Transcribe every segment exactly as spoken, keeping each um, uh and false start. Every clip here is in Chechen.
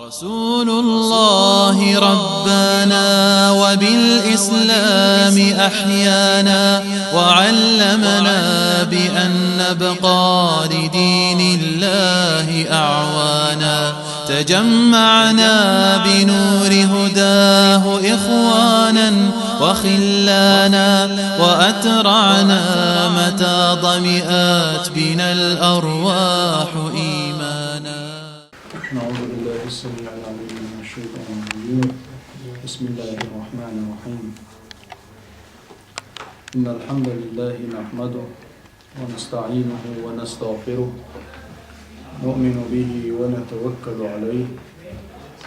رسول الله ربانا وبالإسلام أحيانا، وعلمنا بأن نبقى لدين الله أعوانا. تجمعنا بنور هداه إخوانا وخلانا، وأترعنا متى ظمئت بنا الأرواح إيمانا. نعوذ بالله السميع العليم من الشيطان الرجيم. بسم الله الرحمن الرحيم. إن الحمد لله نحمده ونستعينه ونستغفره، نؤمن به ونتوكل عليه،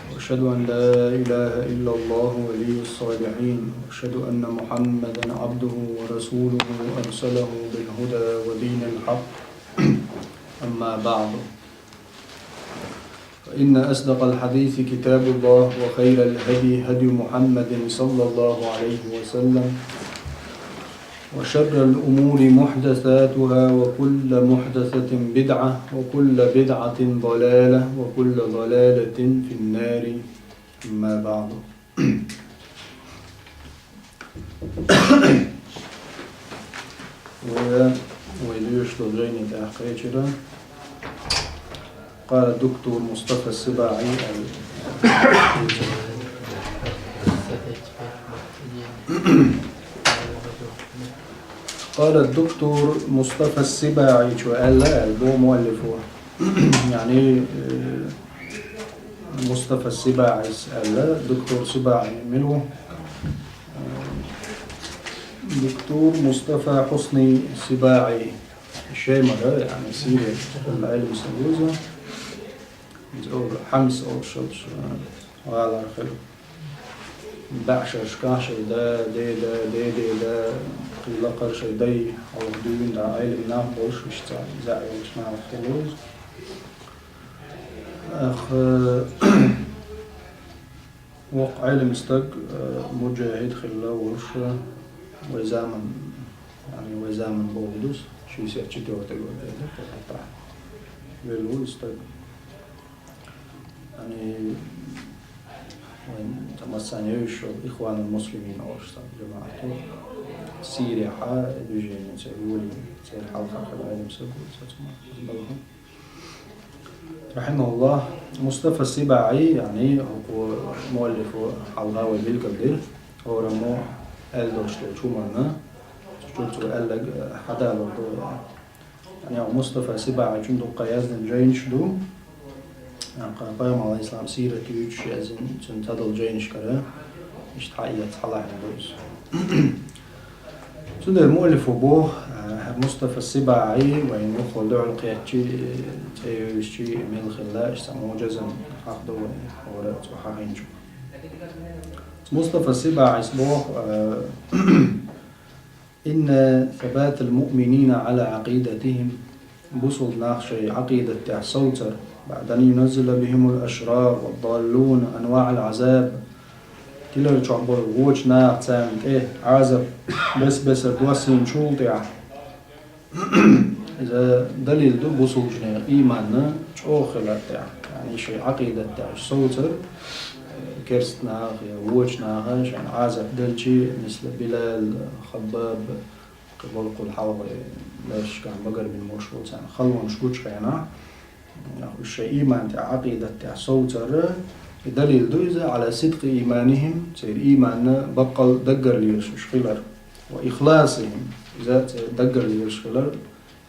وأشهد أن لا إله إلا الله ولي الصالحين، وأشهد أن محمدا عبده ورسوله أرسله بالهدى ودين الحق. أما بعد، فإن أصدق الحديث كتاب الله، وخير الهدي هدي محمد صلى الله عليه وسلم، وشر الأمور محدثاتها، وكل محدثة بدعة، وكل بدعة ضلالة، وكل ضلالة في النار. أما بعد. Вай, вай дуьйцуш долу жайни тӀехь кхечира. قال الدكتور مصطفى السباعي ال-، قال الدكتور مصطفى السباعي, чу аьлла, аьлла боху муаллифо. Яъни, э, Мустафа Сибаъис аьлла, доктор Сибаъи мила ву? Доктор Мустафа Хьусни Сибаъи. Шемара, яъни Сирия, Ӏилма са вуза. Иза олу Хьамс олуш, гӀалара хилла. БӀешерашкахь шайн да, деда, дедеда, кхин лакхара шайн дай хьалха дуьйна да, Ӏилма нах болуш, иштта цхьа иза а йолчу нахах хилла ву иза. Ах, э, воккха Ӏилма стаг, э, муджахид хилла волуш, э, вай заман, яъни вай заман бохург ду иза, шестьдесят четвёртый год, э, хӀетахь велла ву иза стаг. Яъни, вайн цхьа массарна евзаш йолу Ихванул Муслимин олуш цхьа жамаӀат ву. Сирияхь движение церан волийна, церан хьалха хилла Ӏилма стаг ву, цо цунах балхана. РахьимахӀуллахӀ, Мустафа Сибаъи, яъни, хӀокху муаллифо хьалха вай билгалдира, хӀораммо аьлла долуш долчу хӀуманна, чу цо аьлларг хьадалар ду. Яъни, Мустафа Сибаъичун дуккха яздина жайнаш ду. Пайхамар, Ӏалайхиссалам, сират юьйцуш яздина, цуьнан цхьадолу жайнашкара иштта хьаэца хьалахьийна ду иза. Цундела муаллифо боху, э, Мустафа Сибаъи, вайн вукхул дуьхьал кхеччи, э, цӀе йовзчи, мел хилла, иштта муджазан хьакъ ду вайн хӀора цо хьахийначу. Мустафа Сибаъис боху, э, إن ثبات المؤمنين على عقيدتهم, бусулба нах шайн Ӏакъидат тӀехь совцар, بعد أن ينزل بهم الأشرار والضالون أنواع العذاب, тилар чохь болу вочу наха царна тӀе Ӏазап бес-бесара доссийначул тӀаьхьа. Иза далил ду бусулбанийн ийманна чӀогӀа хилар тӀехь, яъни шайн Ӏакъидат тӀехь совцар, керста наха я вочу наха шайна Ӏазап делчи, мисла Билал, Хаббаб, кхин болу кхул хьалха лаьшкахь багарбина болуш болу царна халонаш гучу хенахь, уьш шайн ийман тӀехь, Ӏакъидат тӀехь совцар, и далил ду иза, على صدق إيمانهم, церан ийманна баккъал даггара лелаш уьш хилар, وإخلاصهم, иза церан даггара лелаш хилар,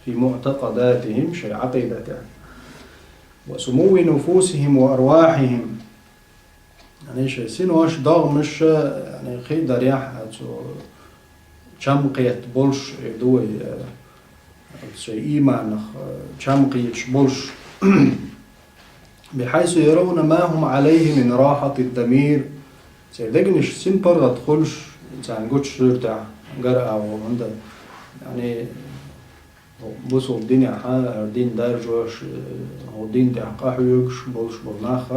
في معتقداتهم, шайн Ӏакъидатехь, وسمو نفوسهم وأرواحهم, яъни шайн синош, догӀмаш, яъни, кхин а дарехь, цо чам кхетта болуш ду вай, э, шайн ийманах, э, чам кхеташ болуш. بحيث يرون ما هم عليه من راحة الضمير. Церан дегнаш син паргӀат хуьлуш, царна гучу суьртехь гар агӀо, хӀунда, яъни, бусулба динехь, хӀара дин даржош, э, хӀокху дин тӀехь къахьоьгуш болуш болу нах,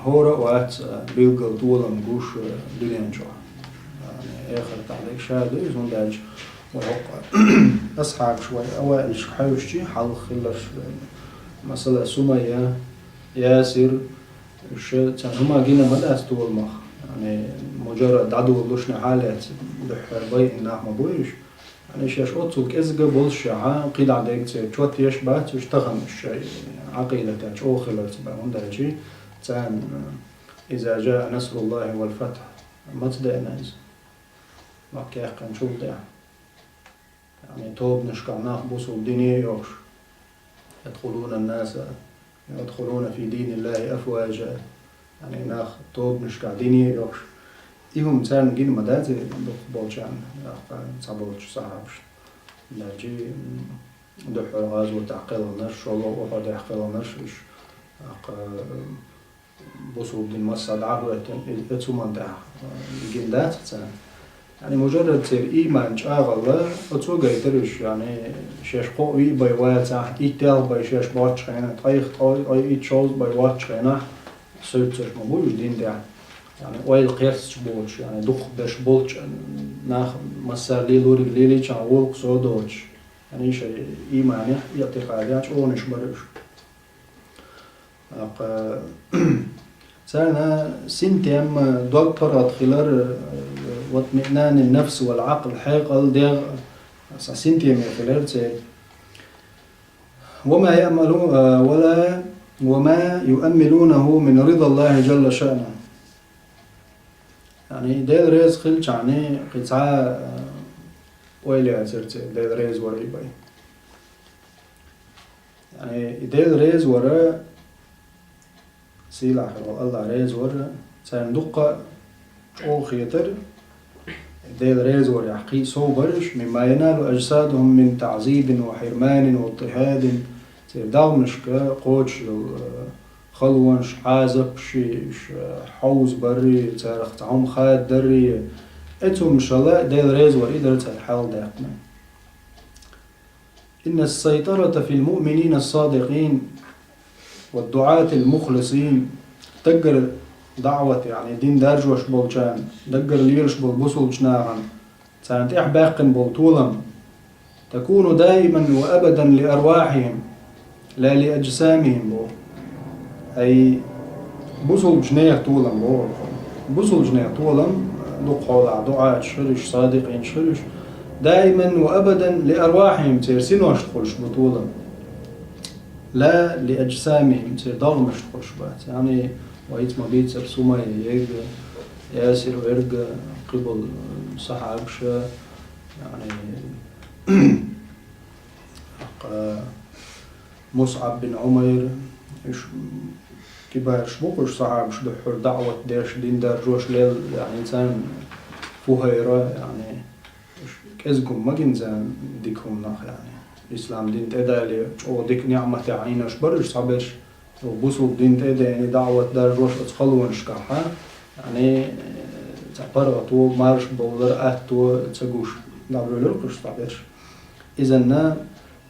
хӀора а вац, э, билггал толам гуш, э, дуьнен чохь. Э, эхартахь дерг ша ду иза, хӀунда аьлча вай хӀокху асхьабаш, вай аваилашка хьаьвсичи, хьалха хилларш, э, масала, Сумайя, Ясир, Уж царна хӀума гина ма дац толамах. Яъни, муджаррад дӀадолалуш нехьа лаьцна дуьххьара байина нах ма бу уж. Яъни, шаьш оццул кӀезига болушшехь, кхидӀа дерг церан чот еш бац уж, тахан уж шайн Ӏакъидатехь чӀогӀа хиларца бен. ХӀунда аьлча царна, «إذا جاء نصر الله والفتح» маца деана иза? Макка яьккхинчул тӀаьхьа. Яъни, тобанашкахь нах бусулба дине а йохуш, «يدخلون الناس، يدخلون في دين الله أفواجا». Яъни, нах тобанашкахь дине а йохуш. И хӀума царна гина ма дац дукхахболчарна, тӀаккха цхьаболчу сахьабашна. Даьлчи, м, дуьххьара гӀазотехь кхелхинарш, шолгӀа Ухьудехь кхелхинарш, уьш, тӀаккха, м, бусулба дин массо а дӀахӀоьттина, и, и цу хӀуманна тӀехь, э, гина дац царна. Яъни, муджаррад церан ийман чӀагӀалла, оцо гайтира уьш, яъни, шаьш кхоъ-виъ бен вацахь, итт-ялх бен шаьш боцчу хенахь, ткъайх, ткъе, ткъе итт-шовзткъа бен воцчу хенахь, суьрташ ма бу уьш дин тӀехь. Яъни, ойла кхерсташ боцуш, яъни, дукхахберш болчу нах массара лелориг лелийча гӀуллакх со доцуш. Яъни, шайн ийманехь, иътикъадехь чӀогӀанаш бара уьш. ТӀаккха царна синтем, дог паргӀат хилар, «واطمئنان النفس والعقل», хьекъал, дегӀ, цхьа синтеме хилар церан. «وما يأملون، ولا، وما يؤملونه من رضا الله جل شأنه». Яъни, Дела реза хилчахьана кхин цхьа, э, ойла яцара церан, Дела реза варий бен. Яъни, и Дела реза вара, сийлахь хилла волу АллахӀ реза вара, царна дуккха а чӀогӀа хетара, Дела реза варехь кхин а сов бара уьш, «مما ينال أجسادهم من تعذيب وحرمان واضطهاد», церан дегӀмашка кхочуш йолу, э, халонаш, Ӏазапаш, уьш, э, хьовза барий, царах цхьа хӀума хададорий, оцу хӀуманашла Дела реза вара, и дара цара хьалха даьккхина. «إن السيطرة في المؤمنين الصادقين والدعاة المخلصين». Даггара даӀват, яъни дин даржош болчарна, даггара лелаш болу бусулбачу нахана, царна тӀехь баьккхина болу толам, «تكون دائما وأبدا لأرواحهم لا لأجسامهم», боху. Ай, бусулбачу нехан толам боху. Бусулбачу нехан толам, дукха хьолахь дуӀаташ хир уьш, садикъинаш хир уьш. «دائما وأبدا لأرواحهم», церан синошна хуьлуш бу толам. «لا لأجسامهم», церан догӀмашна хуьлуш бац. Яъни, вай хӀинца ма бийцара Сумайя ерг, Ясир верг, кхиболу сахьабаш, яъни, Мусъаб бин Ӏумайр, уьш кибараш бу, уьш сахьабаш дуьххьара даӀват деш, дин даржош лел, яъни царна Фухайра, яъни уьш кӀезиг хӀума ма гина царна дика хӀуманах, яъни ислам дин тӀедале чӀогӀа дика ниӀматехь Ӏийнарш бара уьш цхьаберш, бусулба дин тӀедеана даӀват даржош оцу халонашкахь, яъни цхьа паргӀато, марша бовлар, атто ца гуш, дӀабевллера кхуьш цхьаберш. Изанна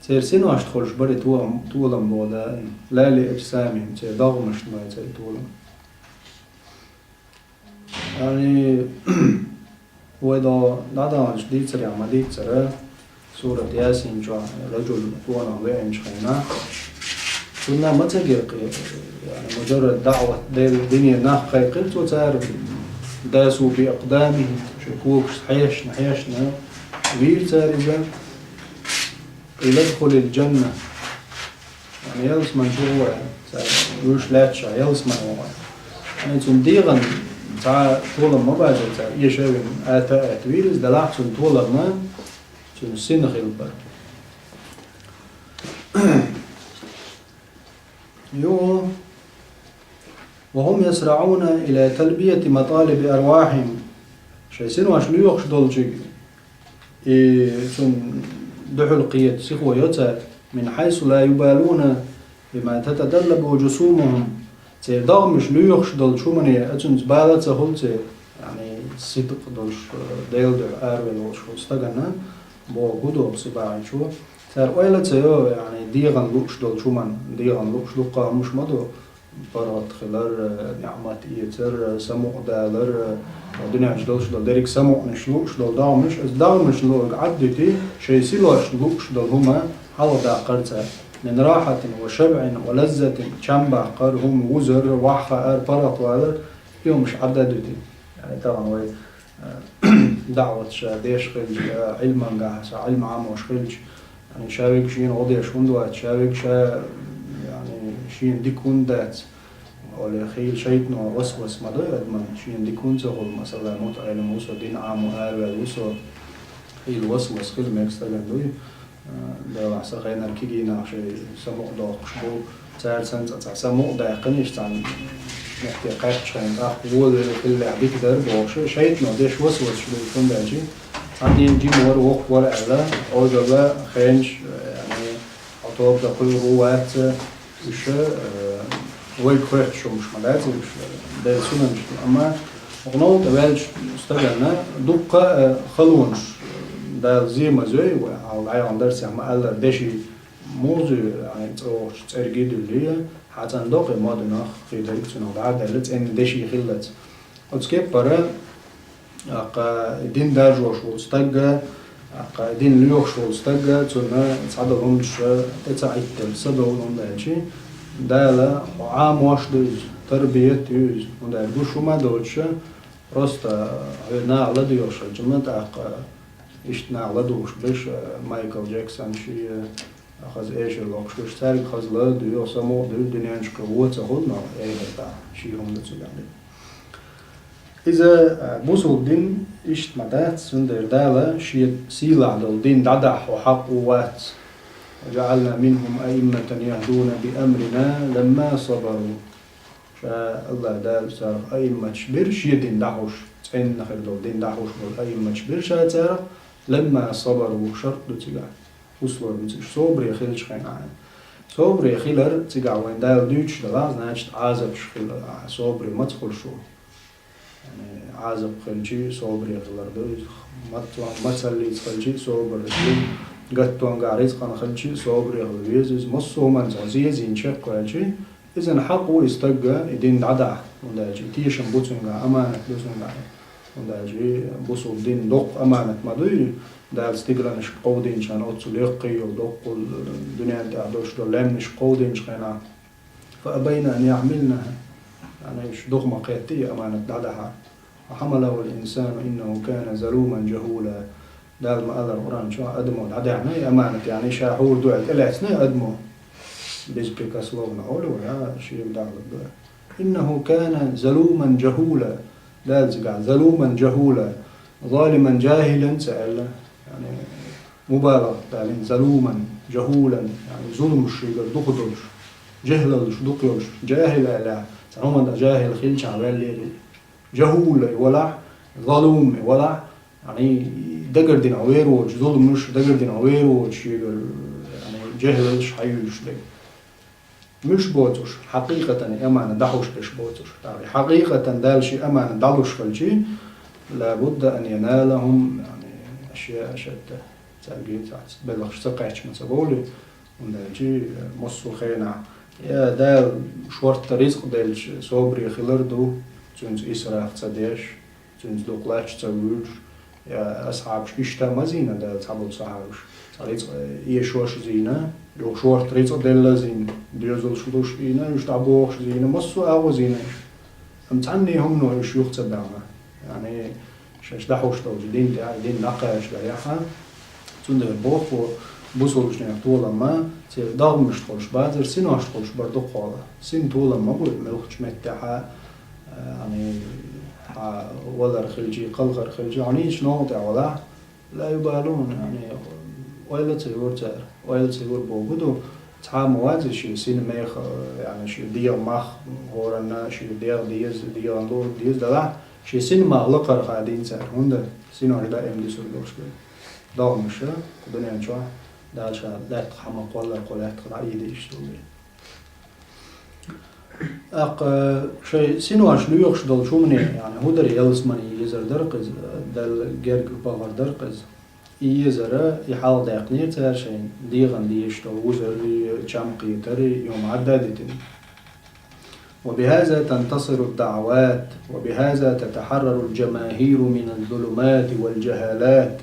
церан синошна хуьлуш бара и толам, толам боху Дала, «لا لأجسامهم», церан догӀмашна бац и толам. Яъни, вай до дӀадаханчу дийцарехь ма дийцара, сурат Ясин чохь раджул къонах веанчу хенахь, цунна ма ца гира кхин, яъни, муджаррад даӀват Делан дине нах кхайкхира цо, цара «داسوا بأقدامهم», шайн когашца хьешна, хьешна вийра цара иза. «قيل ادخل الجنة». Яъни, ялсамани чу гӀо вай, цара вуьйш лаьтташ, ялсамани гӀо вай. Яъни, цунна дегӀан цхьа толам ма бацара цара, эшавина, атта а атта вийра иза, делахь цунна толам ма, цуьнан сина хилла бара. Юха, «وهم يسرعون إلى تلبية مطالب أرواحهم». Шайн синош лоьхуш долчуьнга, и цунна дуьхьал кхета сихо йо цара, «من حيث لا يبالون بما تتطلب جسومهم». Церан догӀмаш лоьхуш долчу хӀумане а цуьнца бала а ца хуьлу церан, яъни сидкъ долуш, Делан дуьхьа аравелла волуш волу стагана, боху Гудов СибагӀичо. Цара ойла а ца йо, яъни дегӀан лууш долчу хӀуманна, дегӀан лууш дуккха а хӀуманаш ма ду, паргӀат хилар, ниӀмат эцар, самукъадалар, дуьнен чу долуш долу дерриг самукъанаш лууш долу догӀмаш, оцу догӀмашна луург Ӏаддуьтий, шайн синош лууш долу хӀума хьалхадаккхара цара. من راحة وشبع ولذة, чам баккхар, хӀума вузар, ваххаар, паргӀатвалар, и хӀумаш Ӏадда дуьтий. ЯӀни, тахан вай, э, даӀваташ деш хилча, э, Ӏилмангахьа, са Ӏилма Ӏамош хилча, яӀни, шавег шена гӀо деш хӀунда вац, шавег ша, яӀни, шена дика хӀунда дац, оале, хийла шайтӀано васвас ма дой адаман, шена дика хӀунда ца хуьлу, масала, мутаӀелам ву со, дин Ӏамо араваьлла ву со, хийла васвас хила мега стагана дуй. Делахь, са хенара кегий нах шайн самукъадоккхуш бу, цара санна цкъа цхьа самукъадаьккхина, иштта цхьана метте кхаьчча хенахь, тӀаккха волавелла хиллехь дика дара бохуш, шайтӀано деш васвасаш ду, хӀунда аьлча цхьаннен жима вара, воккха вара аьлла, Ӏожалла хенаш, яӀни, хьо тоба дан кхуьур ву, вац, уьш, э, вайга хоьттуш хӀумаш ма дац уьш, Делан сунанаш ду. Амма оха новкъа ваьллачу стагана дуккха а, э, халонаш, э, Дала зен ма зой, вай хьалха дӀаяханчу дарсехь ма-аллара, деши муха зуьй, хьайн цӀа вахча цӀерга дуьллий, хьан цӀандо кхин модунах, кхин дерг цунах дӀа а даьлла, цӀена деши хиллалц. Оцу кеппара, тӀаккха дин даржош волу стагга, тӀаккха дин лоьхуш волу стагга, цунна цхьадолу хӀуманаш тӀе ца Ӏитталла, са довла, хӀунда аьлча Дала хьо Ӏамош ду иза, тарбият ю иза, хӀунда аьлча гуш хӀума а доцуша, просто хьоьга наха ладоьгӀуш хилча ма, тӀаккха иштта наха ладугӀуш берш, Майкл Джексон шен, хаза эшар локхуш берш, цаьрга хаза ладоьгӀу, самукъадоьгӀу, дуьненчу кхин вон ца хуьлу, но эхартахь шен хӀума ду цигахь. Иза, а, бусулба дин иштта ма дац, цундела Дала шен сийлахь долу дин дӀадахьа хьо хьакъ ву вац. وجعلنا منهم أئمة يهدون بأمرنا لما صبروا. Ша Аллах Дала царах аимматаш бира шен дин дӀахьуш, цӀена хир долу дин дӀахьуш болу аимматаш бира ша царах, لما صبروا, шарт ду цигахь, условие ду цигахь, собаре хилчу хенахь. Собаре хилар цигахь вайн Дала дуьйцуш делахь, значит, Ӏазапаш хилар, собаре маца хуьлуш ву. Яъни, Ӏазап хилчий, собаре хилар ду иза. Мацаллица хилчий, собар ду иза. Гаттонгахь рицкъана хилчий, собаре хила веза иза. Массо а хӀуманца хьо зен-зен чекхваьлчий, иза хьакъ ву и стагга, и дин дӀадахьа, хӀунда аьлча и тешам бу цуьнгахь, аманат ду цуьнгахь. ХӀунда аьлча бусулба дин доккха аманат ма дуй, Дала стигланашка кховдийначарна оццул яккхий йолу, доккхул дуьнен тӀехь долуш долу лаьмнашка кховдийначу хенахь. فأبين أن يحملنها. Яъни, уьш дукха ма кхетти и аманат дӀадахьа. وحمله الإنسان إنه كان ظلوما جهولا. Дала ма-аллара Къуръан чохь, адамо дӀадаьхьна и аманат, яъни, ша хьур ду аьлла тӀелаьцна и адамо. Безпрекословно олу, я, шен дагӀлур ду. إنه كان ظلوما جهولا. Дала цигахь ظلوما جهولا, ظالما جاهلا ца аьлла. Яъни, мубалагӀа далийна, ظلوما جهولا, яъни, зуламаш шегара дукха долуш, жехӀлаллаш дукха йолуш, жахӀил аьлла, цхьа хӀуманна тӀе жахӀил хилчахь ваьллера. Жахул и валахь, залум и валахь, яъни, дагардина вер воцуш, зуламаш дагардина вер воцуш шегара, яъни, жехӀлаллаш хьайуьйлуш дерг. Муьш боцуш, хьакъикъатан и аманат дӀахьуш берш боцуш. ТӀаккха и хьакъикъатан Дала шен аманат дӀалуш хилчий, لا بد أن ينالهم, яъни, أشياء شتى. Цаьрга цхьацца белхаш ца кхаьчча ма ца бовлий, хӀунда аьлча массо а хенахь, я Дала шортта рицкъ делча, собаре хилар ду, цуьнца исраф ца деш, цуьнца дукха лач ца вуьйлуш, я асхьабаш иштта ма зийна Дала, цхьаболу сахьабаш. Цхьа рицкъ эшош а зийна, юха шортта рицкъ делла а зийна, доьзалш луш а ийна, уьш дӀабохуш а зийна, массо а агӀо зийна уьш. Амма цхьанне хӀумано уьш юха ца баьхна. Яъни, шаьш дӀахьуш долчу дин тӀехь, дин дӀакхача дарехь а, цундела боху бусулбанех толам ма, церан догӀмашца хуьлуш бацара, синошца хуьлуш бара дукхахьолахь. Син толам ма бу муьлххачу меттехь а, яъни, хьан валар хилчий, кхалхар хилчий, хьо нийсачу новкъа тӀехь валахь, لا يبالون, яъни, ойла ца йора цара, ойла ца йора бохург ду, цхьа а ма вац шен сина меха, яъни, шен дегӀан мах хӀоранна, шен дегӀ деза, дегӀан лур деза делахь, шен сина мах лакхара хадийна цара, хӀунда синош даим дуьсур долуш дара. ДогӀмаш, кху дуьнен чохь Дала ша лаьтта хьан ма кхоллара кху лаьттах дӀаийдийша цо вай. ТӀаккха шайн синош лоьхуш долчу хӀумане, яъни, хӀун дара, ялсамане езар дара-кх иза, Далла герга бахар дара-кх иза. И езара, и хьалха даьккхинера цара шайна, дегӀан дезаш долу вузарий, чам кхетарий, и хӀума Ӏадда а дитина. وبهذا تنتصر الدعوات، وبهذا تتحرر الجماهير من الظلمات والجهالات.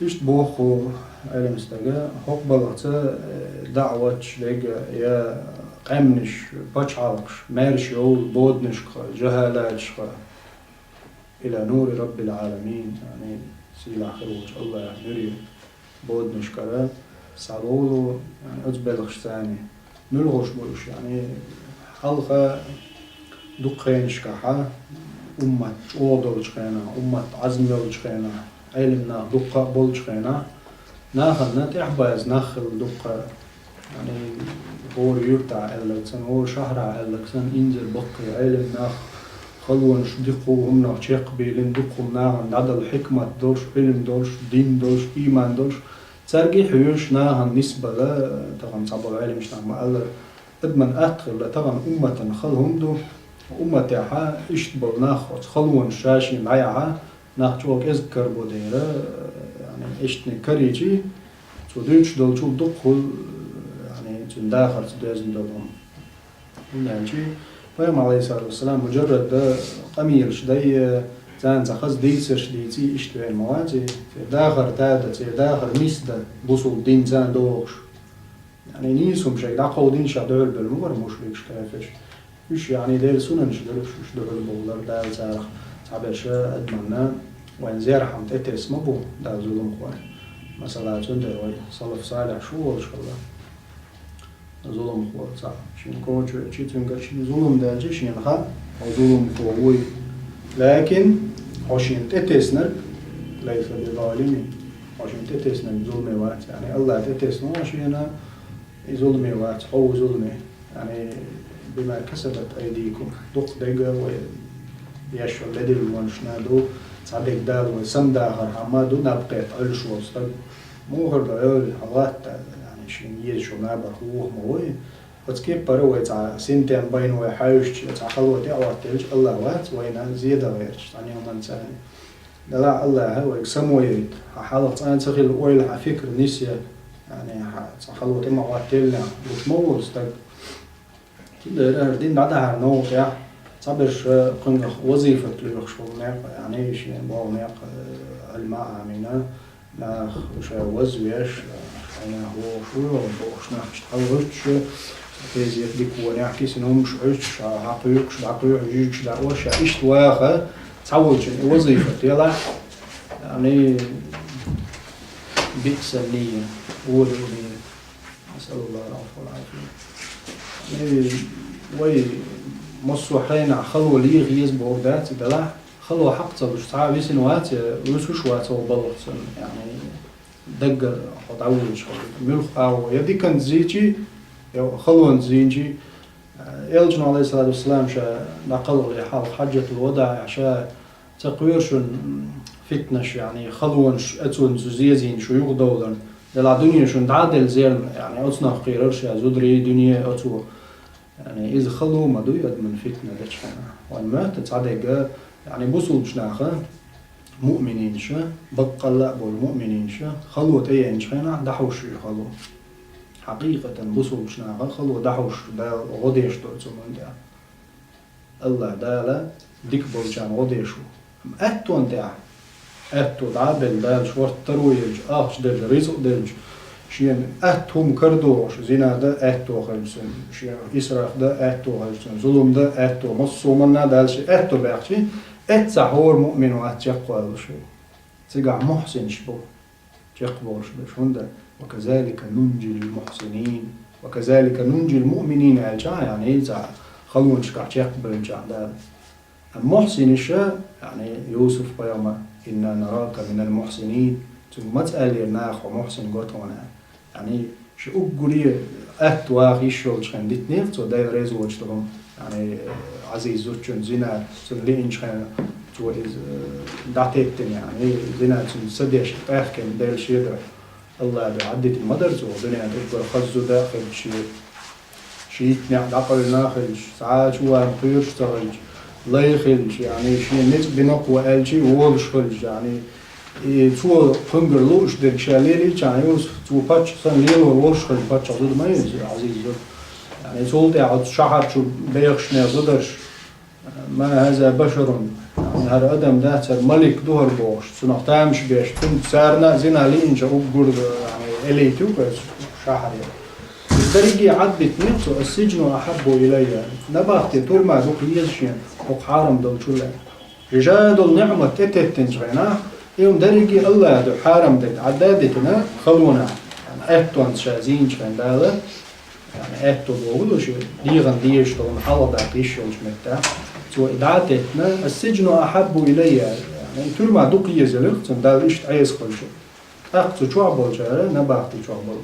Иштта боху, Ӏелам стага хӀокху балхаца, э, даӀваташ дега я къаьмнаш, пачхьалкхаш, маьрша йолу боданашкахь, жахӀалаташкахь, إلى نور رب العالمين, яъни сийлахь хир волчу АллахӀан нуьре боданашкара схьаволу, яъни оцу белхашца. Муьлха хууш бу уьш, яъни хьалха дукха хенашкахьа, уммат чӀогӀа долчу хенахь, уммат Ӏазма йолчу хенахь, Ӏелам нах дуккха а болчу хенахь, нахана тӀехь база нах хилла дуккха, яъни хӀора юьртахь аьлларг санна, хӀора шахьарахь аьлларг санна, инзаре баккхий Ӏелам нах, халонаш дуккха а хӀуманах чекхбийлина, дуккха а хӀума нахана дӀадала хьикмат долуш, Ӏилма долуш, дин долуш, ийман долуш, цаьрга хьоьжуш нахана нисбала, тахана цхьаболу Ӏеламнаха ма-аллара, адаман атта хилла, тахана умматан хала хӀума ду, умматехьа иштта болу нах оцу халонаш ша-шена дӀаяхьа, нах чӀогӀа кӀезиг карабо дера, яъни иштаниг карийчи, цо дуьйцуш долчул дуккха хуьлу, яъни цуьнан дахарца доьзна долу хӀума. ХӀунда аьлча Пайхамар, Ӏалайхиссалату вассалам, муджаррад къамелаш дай, царна цхьа хаза дийцарш дийций, иштта веана ма вац и. Церан дахар тада, церан дахар нисдан, бусулба дин царна дохуш. Яъни нийса хӀума шайга дӀакховдийна ша дуьхьал бевлла ма бара мушрикаш, кафирш. Уьш, яъни, Делан сунанаш дара уьш, уьш дуьхьал бовлар, Дала царах цхьаберш адаманна, вайн зерхьама тӀетесна ма бу Дала зуламхой. Масала, цундела вай салаф салихь шу волуш хилла. Зуламхо цхьаъ шен коча веачи, цуьнгара шена зулам даьлча, шена хаьа, хьо зуламхо вуй. Лакин хьо шена тӀетеснарг, лайса бизалимин, хьо шена тӀетеснарг зуламе вац. Яъни АллахӀа тӀетесна хьо шена, и зуламе вац, хьо ву зуламе. Яъни, бима касабат айдикум. Дукха дерг вай еш йолу ледарлонашна ду, цхьа дерг Дала вай самадахархьама ду, наб кхетта Ӏуьллуш волу стаг. Муха хир ду, Ӏуьллу, хьан латта, яъни, шена езачу набарх вуха ма вуй. Оцу кепара вай цхьа синтем байна вай хьаьвсича, цхьа хало тӀе а хӀоттаелча, АллахӀ вац вайна зеда гӀерташ, цхьа неӀматца. Делахь АллахӀа вайга само яйта. Хьан хьалха цкъа а ца хилла ойла, хьан фикр нисъе, яъни, хьан цхьа хало тӀе ма хӀоттаеллехь, гуш ма волу стаг. Цундела хӀара дин дӀадахьар новкъа тӀехь, цхьаберш кхуьнгах вазифат лоьхуш волу некъ, яъни шен боху некъ, э, Ӏилма Ӏамийна, нах ша вазвеш, шайнах вогӀуш ву йолу бохуш нах иштта хьалгӀуьттуш, тезет дика вонехь, кисана хӀумаш Ӏуьттуш, хьакхуьйкхуш, дӀакхуьйхьуш, жуьгташ дӀаош, ша иштта ваха, цхьа волчун и вазифат елахь, яъни, биъсан нийя, вон нийя. Насаллаллаху аль-афва валь-афия. Э, вай массо а хенахь хало леха еза бохург дац и, делахь хало хьакха ца луш, цхьа а висина вац я вуьсуш вац хӀокху балхаца, яъни, даггара хьо дӀавоьдуш хьо. Муьлха агӀо, я диканца зийчи, я халонца зийчи. Элчано, Ӏалайхиссалату вассалам, ша дӀакхалхале хьалха хьаджатул вадаӀехь ша ца кхоьру шуна, м, фитнаш, яъни, халонаш, оцунца зезийна шу юхадовларна. Делахь дуьне шуна дӀа а делла зерна, яъни, оцунах кхерара ша, зударий, дуьне, оцо. Яъни, иза хало ма дуй адамна фитна дечу хенахь. Вайн моьтту цхьа дерг, яъни, бусулбачу наха, муъмининаша, баккъалла а болу муъмининаша, хало тӀееанчу хенахь дӀахьуш ю хало. Хьакъикъатан бусулбачу наха хало дӀахьуш Дала гӀо деш ду цу хӀуманна тӀехь. АллахӀ Дала дика болчарна гӀо деш ву. Амма аьттонна тӀехь, аьтто дӀа а белла, Дала шортта таро елча, ахча делча, рицкъ делча, шена атта хӀума карадохуш, зина дан аьтто хилча цуьнан, шен исраф дан аьтто хилча цуьнан, зулам дан аьтто, массо а хӀуманна Дала шен аьтто баьхчи, эццахь хӀора муъмин вац чекхваллалаш ву. Цигахь мухьсинаш бу чекхболуш берш. ХӀунда: «Ва казалика нунджил мухьсинин, ва казалика нунджил муъминин», аьлча, яъни, цхьа халонашкахь чекхбевлча Дала. Амма мухьсинаша, яъни, Юсуф-пайхамар: «Инна нарака минал мухьсинин», цуьнга маца аьллера наха хьо мухьсин го тхуна аьлла? Яъни, шен уггаре атта ваха йиш йолчу хенахь дитинера цо, Дела реза воцуш долу, яъни, Ӏазиз зудчун зина, цунна лиъначу хенахь цо иза, э, дӀатеттина, яъни, зина цуьнца ца деш, къаьхкина Дела шен дуьхьа. АллахӀ дуьхьа дитина ма дара цо, дуьнен тӀе уггар хаза зуда а хилча, шен йитинехь дӀакъевлина а хилча, цхьа а чу ван кхоьруш а ца хилча, лай хилча, яъни, шен ницкъ бина-кх ван аьлча а волуш хилча, яъни, и цо кхуьнгара лууш дерг ша лелийча, Юсуф, цо паччахь санна лелор волуш хилча, паччахь зуда ма ю иза, Ӏазиз зуда. Яъни, цул тӀаьхьа оцу шахьар чу бехаш нехан зударша: «Ма хаза башарун, ХӀара адам дац, хӀара малик ду хӀара бохуш, цунах тамаш беш, цунца царна а зина лиъначу уггар, яъни, элита ю кху шахьаре. Дерриге Ӏадбитинера цо: «Ас-сиджну ахьаббу илайя». Набахти, турма дукха еза шена, хӀокху хьарам долчул а. Жа долу ниъмат тӀететтинчу хенахь, и хӀума дерриге Аллаха дуьхьа хьарам дерг Ӏадда а дитина, халонах, аьттонца ша зийначу хенахь Дала, яъни, аьтто бохург ду шу, дегӀан дезаш долу хьалха даккха йиш йолчу меттехь, цо и дӀа а теттина: «Ас-сиджну ахьаббу илайя», яъни, турма дукха еза элира цунна, Далла иштта Ӏеса хилча. ТӀаккха цу чохь болчара, набахти чохь болу,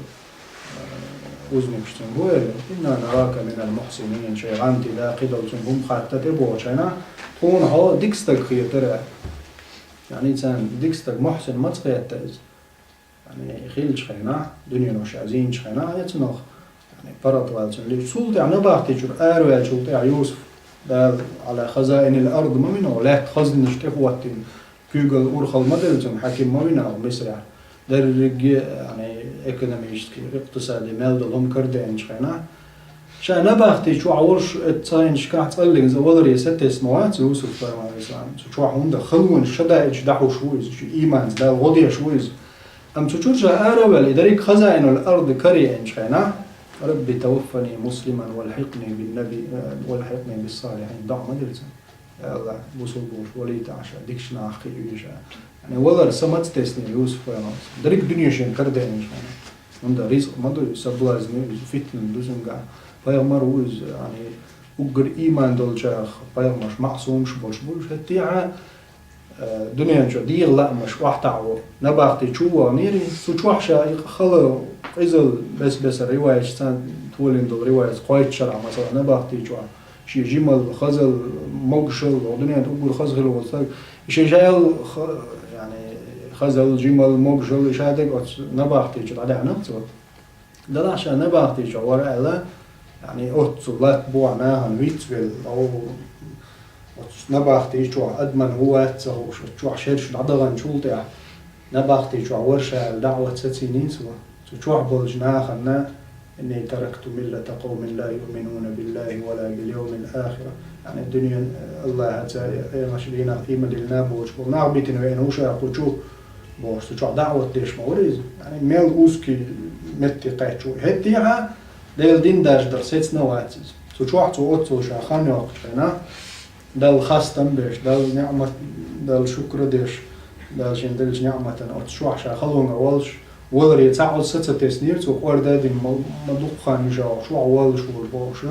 э, узникаш цуьнга бу элира: «Инна нарака минал мухьсинин», шайн гӀантий да, кхидолу цуьнга хӀума хатта тӀебогӀучу хенахь, тхуна хьо дика стаг хетара. Яъни, царна дика стаг, мухьсин маца хетта иза? Яъни, хилчу хенахь, дуьнено ша зийначу хенахь, я цунах, яъни, паргӀатваьлла цуьнан лиш. Цул тӀаьхьа набахти чуьра араваьллачул тӀаьхьа Юсуф, Дала, «Ӏала хазаинил ард» ма вина, лаьттан хазнаш тӀехӀоттийна, куьйгалла, урхалла ма делла цуьнан хьаким ма вина Мисрехь. Дерриге, яъни, экономический, икътисади мел долу хӀума карадеанчу хенахь, ша набахти чохь волуш, оцу цхьайнашкахь цкъа а лиъна, валаре сатесна ма вац Юсуф, пайхамар, алейхиссалам. Цу чохь хӀунда халонаш ша даийташ дӀахьуш ву иза, шен ийманца Далла гӀо деш ву иза. Амма цу чуьра ша араваьлла, и дерриг хазаинул ард караеанчу хенахь: «Рабби таваффани муслиман валхьикъни бин наби, э, валхьикъни бис-салихьин», доӀа ма дира цуьнан. «Я АллахӀ, бусалба волуш валийта ахь ша, дикачу нахах кхиаве ша». Яъни, валар са маца теснера Юсуф-пайхамарца? Дерриг дуьне шена карадеанчу хенахь. ХӀунда ризкъ ма ду, соблазн ю иза, фитна ду цуьнгахь. Пайхамар ву иза, яъни, уггар ийман долчарах, пайхамарш маъсумаш болуш бу уьш. ХӀетте а, э, дуьнен чу дегӀан лаамаш охьатаӀо, набахти чу а ваханера, цу чохь ша и хала къизалла, бес-бесара риваяташ, царна толийна долу риваяташ кхойтта шарахь, масала, набахти чохь шен жималла, хазалла, могушалла, хӀокху дуьнен тӀе уггар хаза хилла волу стаг, и шен жаьла ха-, яъни, хазалла, жималла, могушалла, и ша дерг оцу набахти чу дӀадаьхьна цо. Делахь ша набахти чохь вара аьлла, яъни, оццул латта бохьу нахана вицвелла, о, оцу набахти чохь адаман хӀун вац ца хууш, оцу чохь шераш дӀадаханчул тӀаьхьа, набахти чохь вара ша аьлла, даӀват сацийний цо. Цу чохь болчу нахана: «Инни таракту миллата къавмин ла юъминуна биллахи ва ла бил йовмил ахир». Яъни, дуьнен, э, АллахӀаца, э, къемаш дийнах ийман диллина боцуш болу нах битина веана ву ша кху чу, бохуш, цу чохь даӀват деш ма вара иза. Яъни, мел узкий метте кхаьчча ву. ХӀетте а Делан дин даржадар сецна вац иза. Цу чохь цо оццул ша хан йоккхучу хенахь, Далла хастам беш, Далла ниъмат, Далла шукра деш, Дала шен деллачу ниъматана, оцу чохь ша халонга волуш, валаре цхьа а оцу са ца теснера цо, кӀорда а дина, ма, ма дукха хан ю ша, чохь воллуш ву бохуш,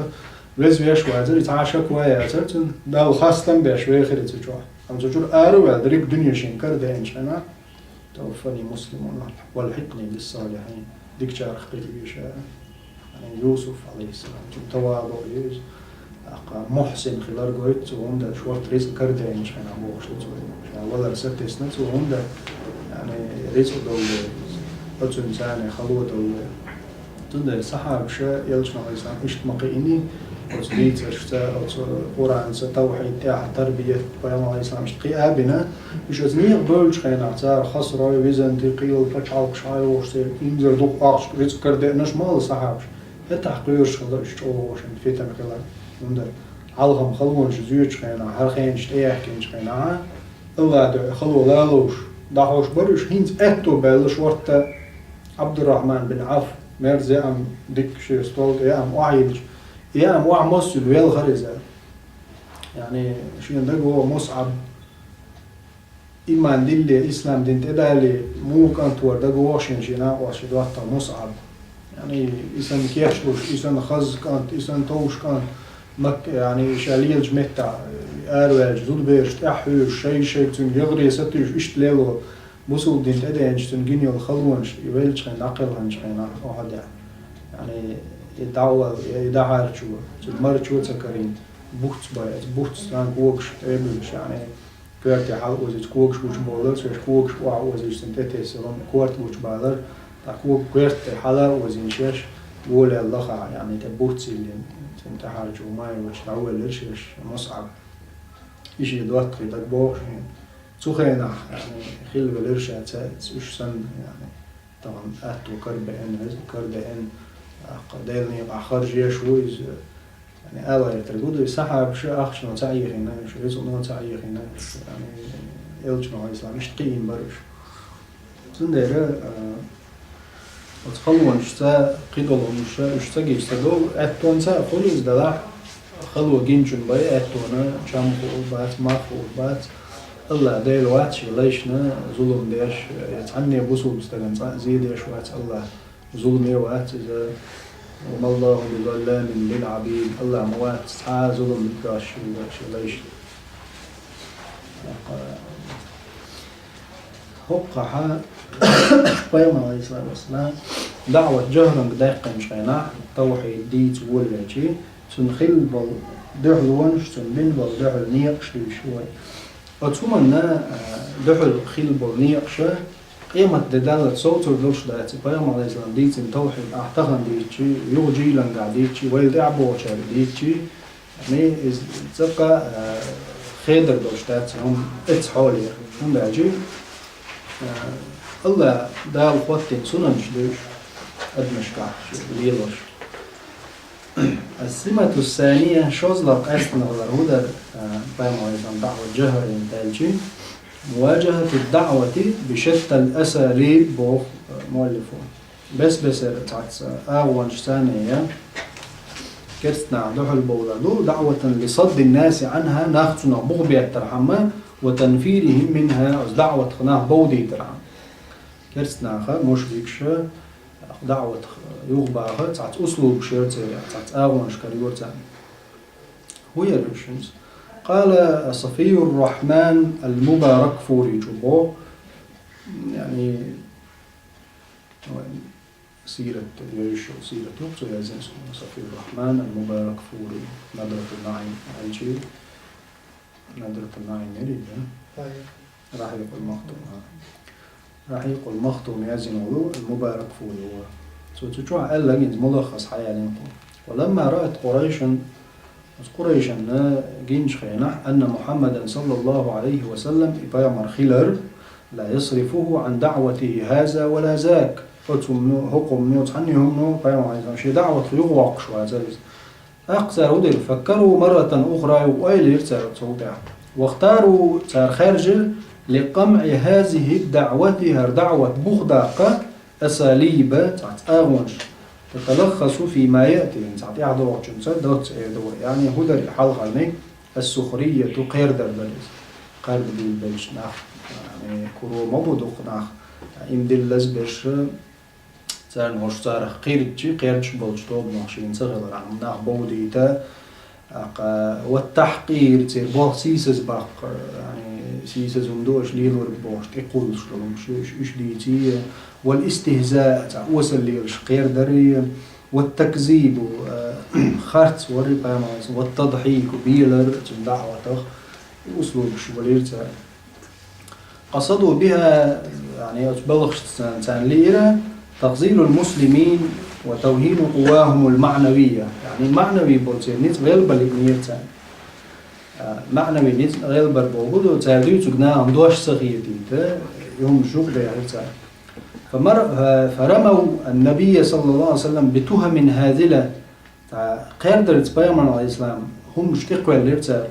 веза веш вацара, и цхьа а шаква яцара цуьнан, Далла хастам беш вехира цу чохь. Амма цу чуьра араваьлла, дерриг дуьне шена карадеанчу хенахь, «Таваффани муслиман валхьикъни бис-салихьин». Дикачарах кхиаве ша. Яъни, Юсуф, алейхиссалам, цуьнан таваду ю иза. ТӀаккха мухьсин хилар гойту цо, хӀунда аьлча шорта рицкъ карадеанчу хенахь бохуш ду цо. Ша валар сатесна цо, хӀунда, яъни, рицкъ долу дела, оцуьнан царна хало долу дела. Цундела сахьабаша элчанах, алейхиссалам, иштта ма кхиъний, оцу дийцаршца, оцу Къуръанца, тавхьид тӀехь тарбият, пайхамар, алейхиссалам, иштта кхиа а бина, уьш оцу некъа бевллачу хенахь, цара Хасрой, Византи, кхийолу пачхьалкхаш хьайолуш, церан инзаре дукха ахча, рицкъ карадеанарш ма хилла сахьабаш. ХӀетахь кхоьруш хилла уьш чӀогӀа шайн фитна хилар. ХӀунда хьалха халонаш зоьчу хенахь, хӀара хенаш тӀеяхкинчу хенахь, АллахӀ дуьхьа хало лалуш, дӀахьош бара уьш, хӀинца аьтто баьлла шортта Абдуррахьман бин Ӏавф, мерза яам, дикка шен стол тӀе яам охьайиллича, яам охьа массо а велхара иза. Яъни, шена дагавогӀу МусӀаб, иман дилле, ислам дин тӀедале, муха кӀант вара дагавогӀу шена, шен накъост шен доттагӀа МусӀаб. Яъни, и санна кечлуш, и санна хаза кӀант, и санна товш кӀант, Макка, яъни, ша лелачу меттехь араваьллачу зудабераш тӀаьхьа хьуьйсуш, шайга-шайга цуьнга ягӀаре сатуьйсуш, иштта лело, бусалба дин тӀедеанчу цуьнан гина йолу халонаш, и веллачу хенахь, дӀакхелханчу хенахь, охьадеана. Яъни, и дӀавала, и дӀахьарчо, цуьнан марчо а ца карийна, буц бай, оцу буц царна когаш тӀебуьллуш, яъни, коьрте хьала озийча когаш гучубовлар, шаьш когаш охьа озийча цунна тӀетесна йолу корта гучубалар, ткъа кога коьрта тӀе хьала а озийна шаьш, волаьлла лаха, яъни, тӀе буц йиллина, цуьнан тӀаьхьарчо майрачу дӀавоьллира шаьш, МусӀаб. И шен доттагӀий дагабогӀу шена. Цу хенахь, яъни, хилла велира ша цаьрца, уьш санна, яъни, тахана аьтто карабеана, веза карадеана, тӀаккха Делан некъахь харжеш ву иза, Яъни, ала гӀертар гу ду, сахьабаш ахчано ца Ӏехийна уьш, рицкъано ца Ӏехийна уьш, яъни, элчано, Ӏалайхи ссалам, иштта кхиийна бар уьш. Цундела, а, оцу халонашца кхидолу хӀуманаш уьш ца гича ца довла, аьттонца а хуьлу иза делахь, хало гинчун бен аьттона чам хуур бац, мах хуур бац, АллахӀ Дела вац шен лайшна зулам деш, я цхьанне бусулба стагана цкъа а зе деш вац АллахӀ. Зуламе вац иза. «Ва ма Аллаху би залламин лил Ӏабид». АллахӀ ма вац цхьа а зулам деш шен, шен лайшна. ХӀокхахьа Пайхамар, Ӏалайхиссалату вассалам, даӀват жахӀранга даьккхинчу хенахь, тавхьид дийца волавелча, цунна хилла болу дуьхьалонаш, цунна бина болу дуьхьал некъаш дуьйцуш вай. Оцу хӀуманна, а, дуьхьал хилла болу некъаша, къематде даллалц совцур долуш дац и, Пайхамар, Ӏалайхиссалам, дийцина тавхьид ахь тахана дийцчи, юха жийлангахь дийцчи, вайл тӀаьхьабохучаьрга дийцчи, яъни, иза цкъа а, а, хедар долуш дац и хӀума эцу хьолера. ХӀунда аьлча, а, АллахӀ Дала хӀоттийна сунанаш ду уьш адамашкахь лелош. Ас-симату ссания, шозлагӀа къаьстина хилар хӀун дара, а, Пайхамар, Ӏалайхиссалам, даӀват жахӀаран аьлчи, муваджахату даӀвати би шаттал асалиб боху, а, муаллифо. Бес-бесара цхьацца агӀонаш царна я, керста нах дуьхьал бовлар ду, даӀватан ли саддин наси Ӏанха, нах цунах бух беттархьама, ва танфирихим минха, оцу даӀватах нах бовдийтархьама. Керста наха, мушрикша, даӀватах юхабаха, цхьацца услубаш яра церан, цхьацца агӀонаш карайора царна. ХӀун яра уьш хӀинца? Къала Сафийюр-Рахьман ал-Мубаракфури чу боху, яъни, сират, йоьшуш йолу сират ю-кх цо яздина, Сафийюр-Рахьман ал-Мубаракфури, Надратун-НаӀим аьлчи, Надратун-НаӀим яра иза? Рахьикъул Махтум, хӀа. Рахьикъул Махтум яздина волу Мубаракфури вара. Цо цу чохь аьлла, гинца мулаххас хьаялийна кху. «Ва ламма раат Къурайшун», оцу Къурайшанна гинчу хенахь, «анна Мухьаммадан, саллаллаху Ӏалайхи ва саллам, и пайхамар хилар, ла ясрифуху Ӏан даӀватихи хаза ва ла зак». Оцу хӀумано, хӀокху хӀумано, цхьанне хӀумано пайхамар, Ӏалайхи ссалам, шен даӀватах юхавоккхуш вацара иза. ТӀаккха цара хӀун дира? «Факкару марратан ухра», юха ойла йира цара цул тӀаьхьа. «Вахтару», цара хаьржира, «ли къамӀи хазихи даӀвати», хӀара даӀват бух даккха, «асалиба», цхьацца агӀонаш, «таталаххасу фи ма яъти», цхьа тӀаьхьадогӀучунца доцца эр ду вай. Яъни, хӀун дара и хьалхарниг? «Ас-сухрияту», кхердар дара иза. Кхерда билбелча нах, яъни, куро ма бу дукха нах, им дилла лазбеш, царна хӀорш царах кхерча, кхерчаш болчу тобанах шена ца хилархьама, нах бовдийта, тӀаккха, ва тахькъир, церан болх сийсаз баккха, яъни, сийсаз хӀума ду аша лелориг бохуш, тӀекхуллуш долу хӀумаш ю, уьш, уьш дийций, вал истихза, цхьа осал лелаш кхердар, ва такзибу, а, харц вар пайхамар, ва тадхьику, белар цуьнан даӀватах, и услубаш валийра цара. Къасаду биха, яъни, оцу балхашца царна лиира, тахзилул муслимин ва тавхину къуввахумул маънавия. Яъни, маънави болу церан ницкъ гӀелбан лиънера царна. А, маънави ницкъ гӀелбар бохург ду, цара дуьйцург нахана дош ца хетийта, и хӀума жугӀу бехира цара. Фамар-, фа-, фарамав ан-набийя, саллаллаху Ӏалайхи ва саллам, битухамин хазила. Цхьа кхердарца пайхамарна, Ӏалайхи ссалам, хӀуманаш тӀекхоьллира цара.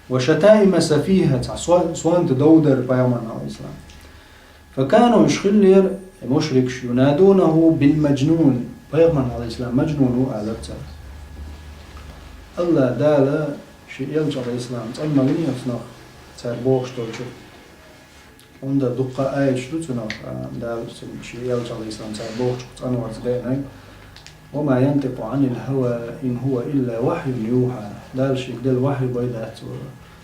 Ва шатаима сафиха, цхьа со-, сонта дов дара пайхамарна, Ӏалайхи ссалам. Факану, уьш хиллера, и мушрикаш, юнадунаху бил-маджнун, пайхамарна, Ӏалайхи ссалам, маджнун ву алара цара. АллахӀ Дала шен элча, Ӏалайхи ссалам, цӀанмалийна оцу нах, цара бохуш долчух. ХӀунда дуккха а аяташ ду цунах, а, Дала шен элча, Ӏалайхи ссалам, цара бохучух цӀанварца деанарг: «Ва ма янтикъу Ӏанил хава, ин хува илла вахьюн юха». Дала шега делла вахью бен дац цо.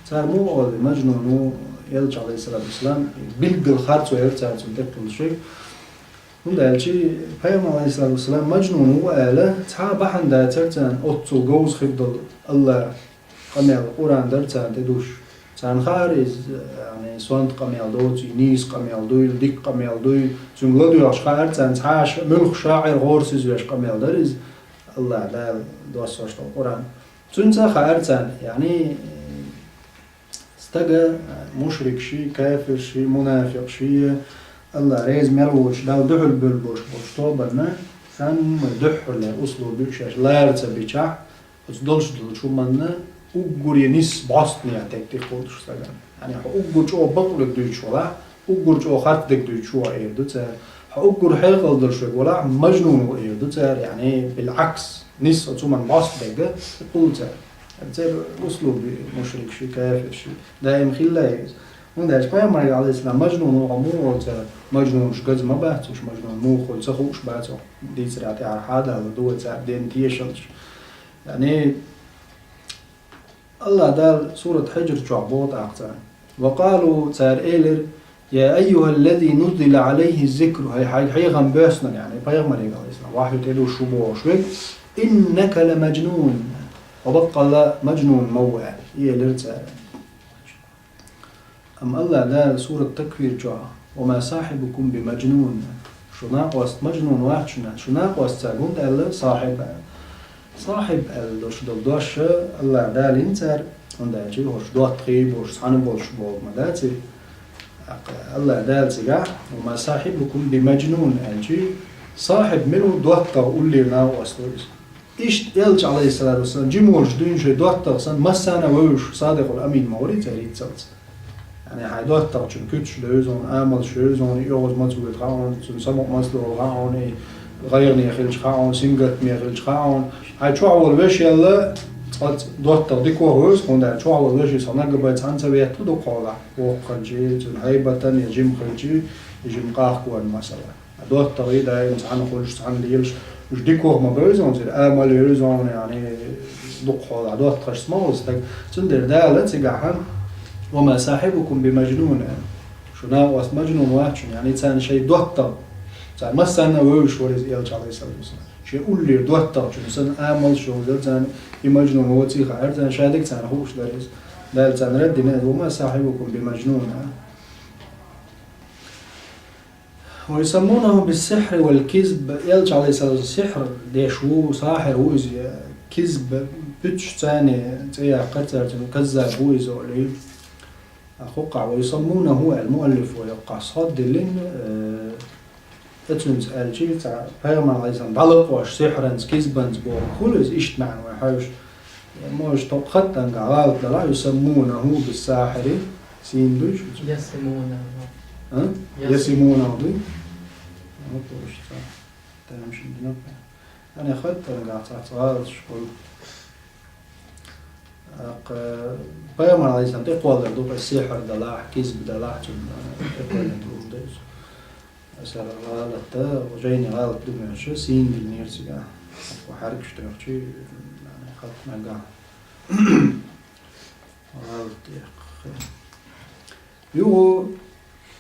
Цара муха олу, маджнун ву элча, Ӏалайхи ссалату вассалам, билггал харцо яра цара цунна тӀекхуллушехь. ХӀунда аьлча пайхамар, Ӏалайхи ссалату вассалам, маджнун ву ала цхьа а бахьана дацара царна, оццул говза хир долу АллахӀан къамел, Къуръан дара царна тӀедуш. Царна хаьара иза, яъни, сонта къамел доций, нийса къамел дуй, дика къамел дуй. Цуьнга ладоьгӀуш хаьара царна, цхьа а ша-, муьлхха шаӀир гӀорасиз веш къамел дара иза, АллахӀ Дала доссош долу Къуръан. Цуьнца а хаьара царна, яъни, стага, мушрикаший, кафирший, мунафикъший, АллахӀ реза мел воцуш, Далла дуьхьал буьйлабеш болчу тобанна, царна дуьххьарлера услуби шаьш лара ца бичахь, Оцу долуш долчу хӀуманна уггаре нисса бӀостанехьа дерг тӀекхуллуш сага. Яъни хьо уггар чӀогӀа бакъволург дуьйцуш валахь, уггар чӀогӀа харцдерг дуьйцуш ву а эр ду цара. Хьо уггар хьекъал долуш верг валахь, мажнун ву эр ду цара, яъни билгӀакс, нисса оцу хӀуманна бӀостанехьа дерг тӀекхуллу цара. Церан услуби мушрикаши, кафирши, даим хилла иза. ХӀунда аьлча Пайхамарга, Ӏалайхиссалам, мажнун ву хьо муха олу цара, мажнунаш газа ма бац уьш, мажнун муха хуьлу ца хууш бац, дийцарехь тӀаьхьа хьадалла ду вай цара ден тешаллаш. Яъни, Аллах Дала сурат Хьиджр чохь боху тӀаккха цара: «Ва къалу», цара элира: «Я айюхаллази нуззила Ӏалайхи ззикру», хӀай хьайга хьехам боьссинарг, яъни Пайхамарга, Ӏалайхиссалам, вахьйу тӀедуссуш ву бохуш верг, «иннака ламажнун», хьо баккъалла мажнун ма ву аьлла, и элира цара. Амма Аллах Дала сурат Таквир чохь: «Ва ма сахьибукум би мажнун». Шу накъост мажнун вац шуна, шу накъост ца гун аьлла, сахьиб аьлла. Сахьиб аьлла долуш долу дош Аллах Дала йина цара, хӀунда аьлча хӀорш доттагӀий болуш, цхьаьна болуш болу ма дац и. ТӀаккха Аллах Дала цигахь: «Ва ма сахьибукум би мажнун», аьлчи, сахьиб мила ву, доттагӀа уллера накъост ву иза. Иштта Элча, Ӏалайхиссалату вассалам, жима волуш дуьйна шайн доттагӀа санна, массарна а вевзаш, Садикъул Амин ма вара иза церан хӀинццалц. Яъни хьайн доттагӀчун куьцаш девза хьуна, амалш вевза хьуна, и оьгӀаз маца воьду хаьа хьуна, цуьнан самукъа маца догӀу хаьа хьуна, и гӀайгӀане хилча хаьа хьуна, сингаттаме хилча хаьа хьуна. Хьайн чохь волу вешиелла цкъа доттагӀа дикох вевза, хӀунда аьлча чохь волу вешиелла наггахь бен цхьаьна ца ветталу дукхахьолахь, воккха хилчи, цуьнан хьайбатан я жима хилчи, я жима къахконан масала. ДоттагӀий даим цхьаьна хуьлуш, цхьаьна лелаш, уьш дикох ма бевза хьуна, церан амал а вевза хьуна, яъни дукхахьолахь доттагӀашца ма волу стаг. Цундела Дала цигахь: «Ва ма сахьибукум би мажнун», аьлла. Шу накъост мажнун вац шуна, яъни царна шайн доттагӀа, цара массарна а вевзаш вара иза Элча, Ӏалайхиссалату вассалам. Шен уллера доттагӀчун санна амалш йовзара царна, и мажнун воций хаьара царна, шадерг царна хууш дара иза. Дала царна рад дина: «Ва ма сахьибукум би мажнун», аьлла. «Ва юсаммунаху бис-сихьри вал-кизб», Элча, Ӏалайхиссалам, сихьр деш ву, сахьир ву иза, кизб, пуьташ царна цӀе яккхар цара, цуьнан каззаб ву иза олий. ХӀокхахь «ва юсаммунаху» аьлла муаллифо йоккхахь схьа диллина, э, оцуьнца аьлчи, цхьа Пайхамар, Ӏалайхиссалам, дӀалакъош сихьранца, кизбанца бохург хуьлу иза, иштта маьӀна вай хьоьжуш. Может, тхо хаттаргахь гӀалат далахь, «юсаммунаху бис-сахьири», син дуй шу? «Ясимунаху». А? «Ясимунаху» дуй? Ну, точно. Тамашийна дина. Ана хаттаргахь цхьацца гӀалаташ хуьлу. ТӀаккха Пайхамар, Ӏалайхиссалам, тӀекхоллар ду-кх сихьр далахь, кизб далахь, цунна тӀекхоллар ду иза. Аса гӀалат, жайни гӀалат ду моьттуш, син диллинера цигахь. Аккха хьаьркаш тоьхчи, хатта нагахь. ГӀалат тӀекхи. Юха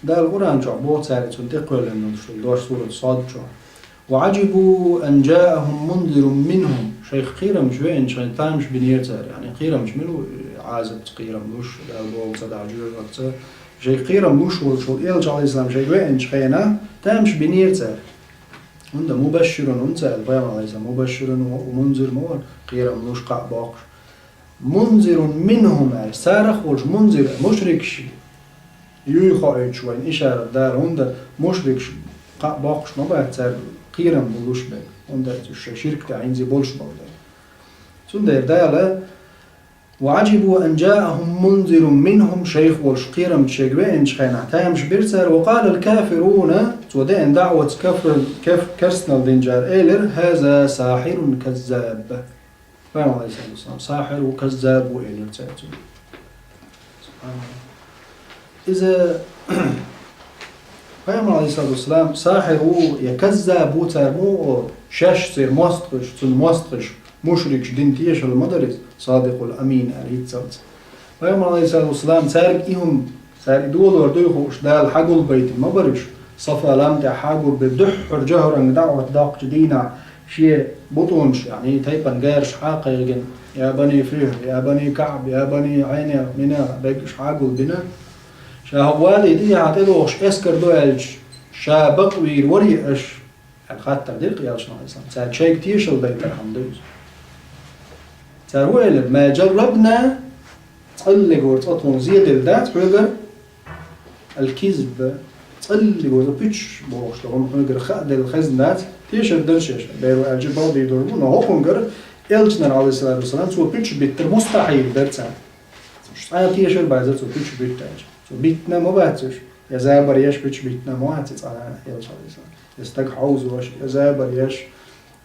Дала Къуръан чохь боху цара цунна тӀекхоьллина долуш долу дош сурат Сод чохь: «Ва Ӏажибу ан жаахум мунзирун минхум». Шайх кхерамаш веанчу хенахь тамаш бинера цара. Яъни кхерамаш мила ву, Ӏазапца кхерам луш, Дала боху ца дахь жоьжахатца. Шайх кхерам луш волуш волу Элча, Ӏалайхиссалам, шайга веанчу хенахь тамаш бинера цара. ХӀунда мубашширун хӀунда ца аьлла, Пайхамар, Ӏалайхиссалам, мубашширун ва мунзир ма вара, кхерам луш, кхаъ боккхуш. «Мунзирун минхум», аьлча, царах волуш мунзир, мушрикаш, юй хоуьйтуш вайна ишарат дара, хӀунда мушрикаш кхаъ боккхуш ма бац, цаьрга кхерам болуш берг, хӀунда аьлча уьш шайн ширк тӀехь хӀинца болуш болу дела. Цундела Дала: «Ва Ӏажибу ан жаахум мунзирун минхум», шайх волуш кхерамчу шайга веанчу хенахь тамаш бира цара, «ва къалал кафируна», цо деана даӀватца кафир, каф-, керстанал динчара элира: «ХӀаза сахьирун каззаб». Пайхамар, Ӏалайхиссалату вассалам, сахьир ву, каззаб ву элира цара цуьнга. Субханалла. Иза Пайхамар, Ӏалайхиссалату вассалам, сахьир ву я каззаб ву цара муха олу, шаьш церан мостагӀаш, цуьнан мостагӀаш, мушрикаш дина тешалла ма дара иза, Садикъул Амин аьлла хӀинццалц. Пайхамар, Ӏалайхиссалату вассалам, цаьрга и хӀума, цара и долор дуй хууш, Дала хьагулбайтина ма бара уьш. Сафа лам тӀехь хьагулбира, дуьххьара жахӀаранга даӀват доккхучу дийнахь шен бутӀонаш, яъни тайпана герзаш хьа а кхайгина: «Я бани Фихр, я бани КаӀб, я бани Ӏайнех, Минех», бегаш хьагулбина. Ша хӀокху вадий тӀехьа тӀедогӀуш эскар ду аьлча, ша бакъвийр варий аша? Аьлла хаттар дира-кх Элчано, Ӏалайхиссалам. Цаьрга шайга тешалла дайтархьама ду иза. Цара хӀун элира: «Ма жаррабна», цкъа а гур цкъа тхуна зеделла дац хьоьгара, «ал-кизб», цкъа а гур цкъа пуьташ бохуш долу хӀума хьоьгара хааделла хезна дац, тешар дара шаьш, беро аьлча бакъдийр дара бу, но хӀокхунгара Элчанара, алейхиссалату вассалам, цо пуьчаш биттар мустахьил дара царна. Цкъа тешар баьзар цо пуьчаш битта аьлча. Цо биттина ма бац уьш. Я забар еш пуьчаш биттина ма бац цкъа Элча, алейхиссалам. Я стаг хьовзош, я забар еш,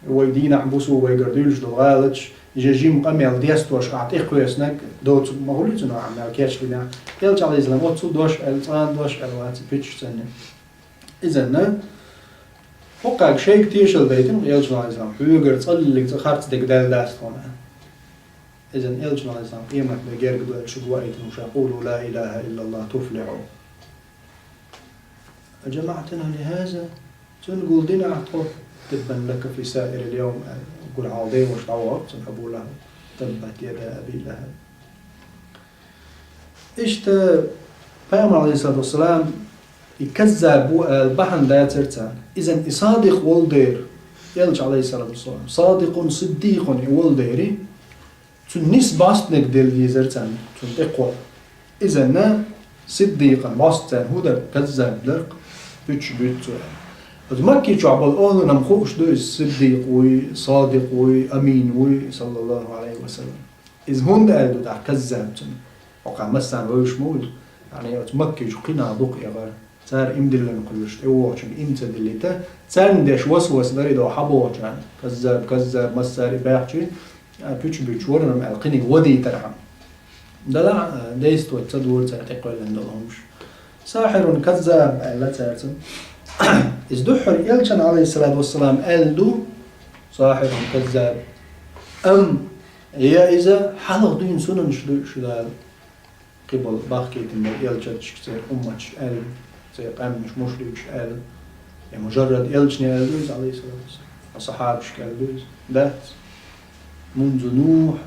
вай дийнахь-буса вайгара дуьйлуш долу гӀалаташ, я жима къамел дестош ахь тӀекхоьссинарг доцург ма хуьлий цунах, ахь мел кечдинехь. Элча, алейхиссалам, оццул дош аьлла, цкъа а дош аьлла вац пуьчаш санна. Изанна, хӀокхаьрга шайга тешал дайтина Элчано, алейхиссалам, хьоьгара цкъа а цхьа харц дерг даьлла дац тхуна. Изан Элчано, алейхиссалам, къематде герга ду аьлла шуьга ваийтина ву ша: «Къулу ла илаха иллаллах туфлиху». «Аджамаътана лихаза?» Цунна гулдина ахь тхо? «Таббан лака фи саирил явм», аьлла, гур хьалха деваша дӀавахара цунна Абу ЛахӀаб: «Таббат яда Аби ЛахӀаб». Иштта Пайхамар, алейхиссалату вассалам, и каззаб ву аьлла бахьана дацара царна. Изан и садикъ волу дера, Элча, алейхиссалату вассалам, садикъун сиддикъун и волу дера, цунна нис бӀостаниг делла дезара царна, цунна тӀекхолла. Изанна сиддикъан бӀост царна хӀун дара, каззаб дара, пуьчаш буьту цо аьлла. Оцу Макки чохь болу олу-м хууш ду иза сиддикъ вуй, садикъ вуй, амин вуй, саллаллаху алейхи ва саллам. Иза хӀунда аьлла ду тӀаккха каззаб цунна? Хьо-кх массарна вевзаш ма ву иза. Яъни оцу Макки чу кхин нах дукха эгӀара. Цара иман диллина кхуьуш, тӀевогӀучуьнга иман ца диллийта, царна деш васвас дарий до хьабогӀучарна, каззаб, каззаб, массаьрга баьхчий, а, пуьчаш буьтуш вара-м аьлла, кхиниг вадийтархьама. Дала, а, действовать ца дора цара тӀекхоьллина долу хӀумаш. Сахьирун каззаб аьлла цаьрца. Иза дуьххьара Элчана, алейхиссалату вассалам, аьлла ду, сахьирун каззаб. Ам, я иза хьалха дуьйна сунанаш дуй уьш Дала. Кхин болу бахкийтина болу элчанашка церан умматаш аьлла, церан къаьмнаш мушрикаш аьлла, я мужаррад элчане аьлла ду иза, алейхиссалату вассалам, я сахьабашка аьлла ду иза? Дац. Мунзу Нухь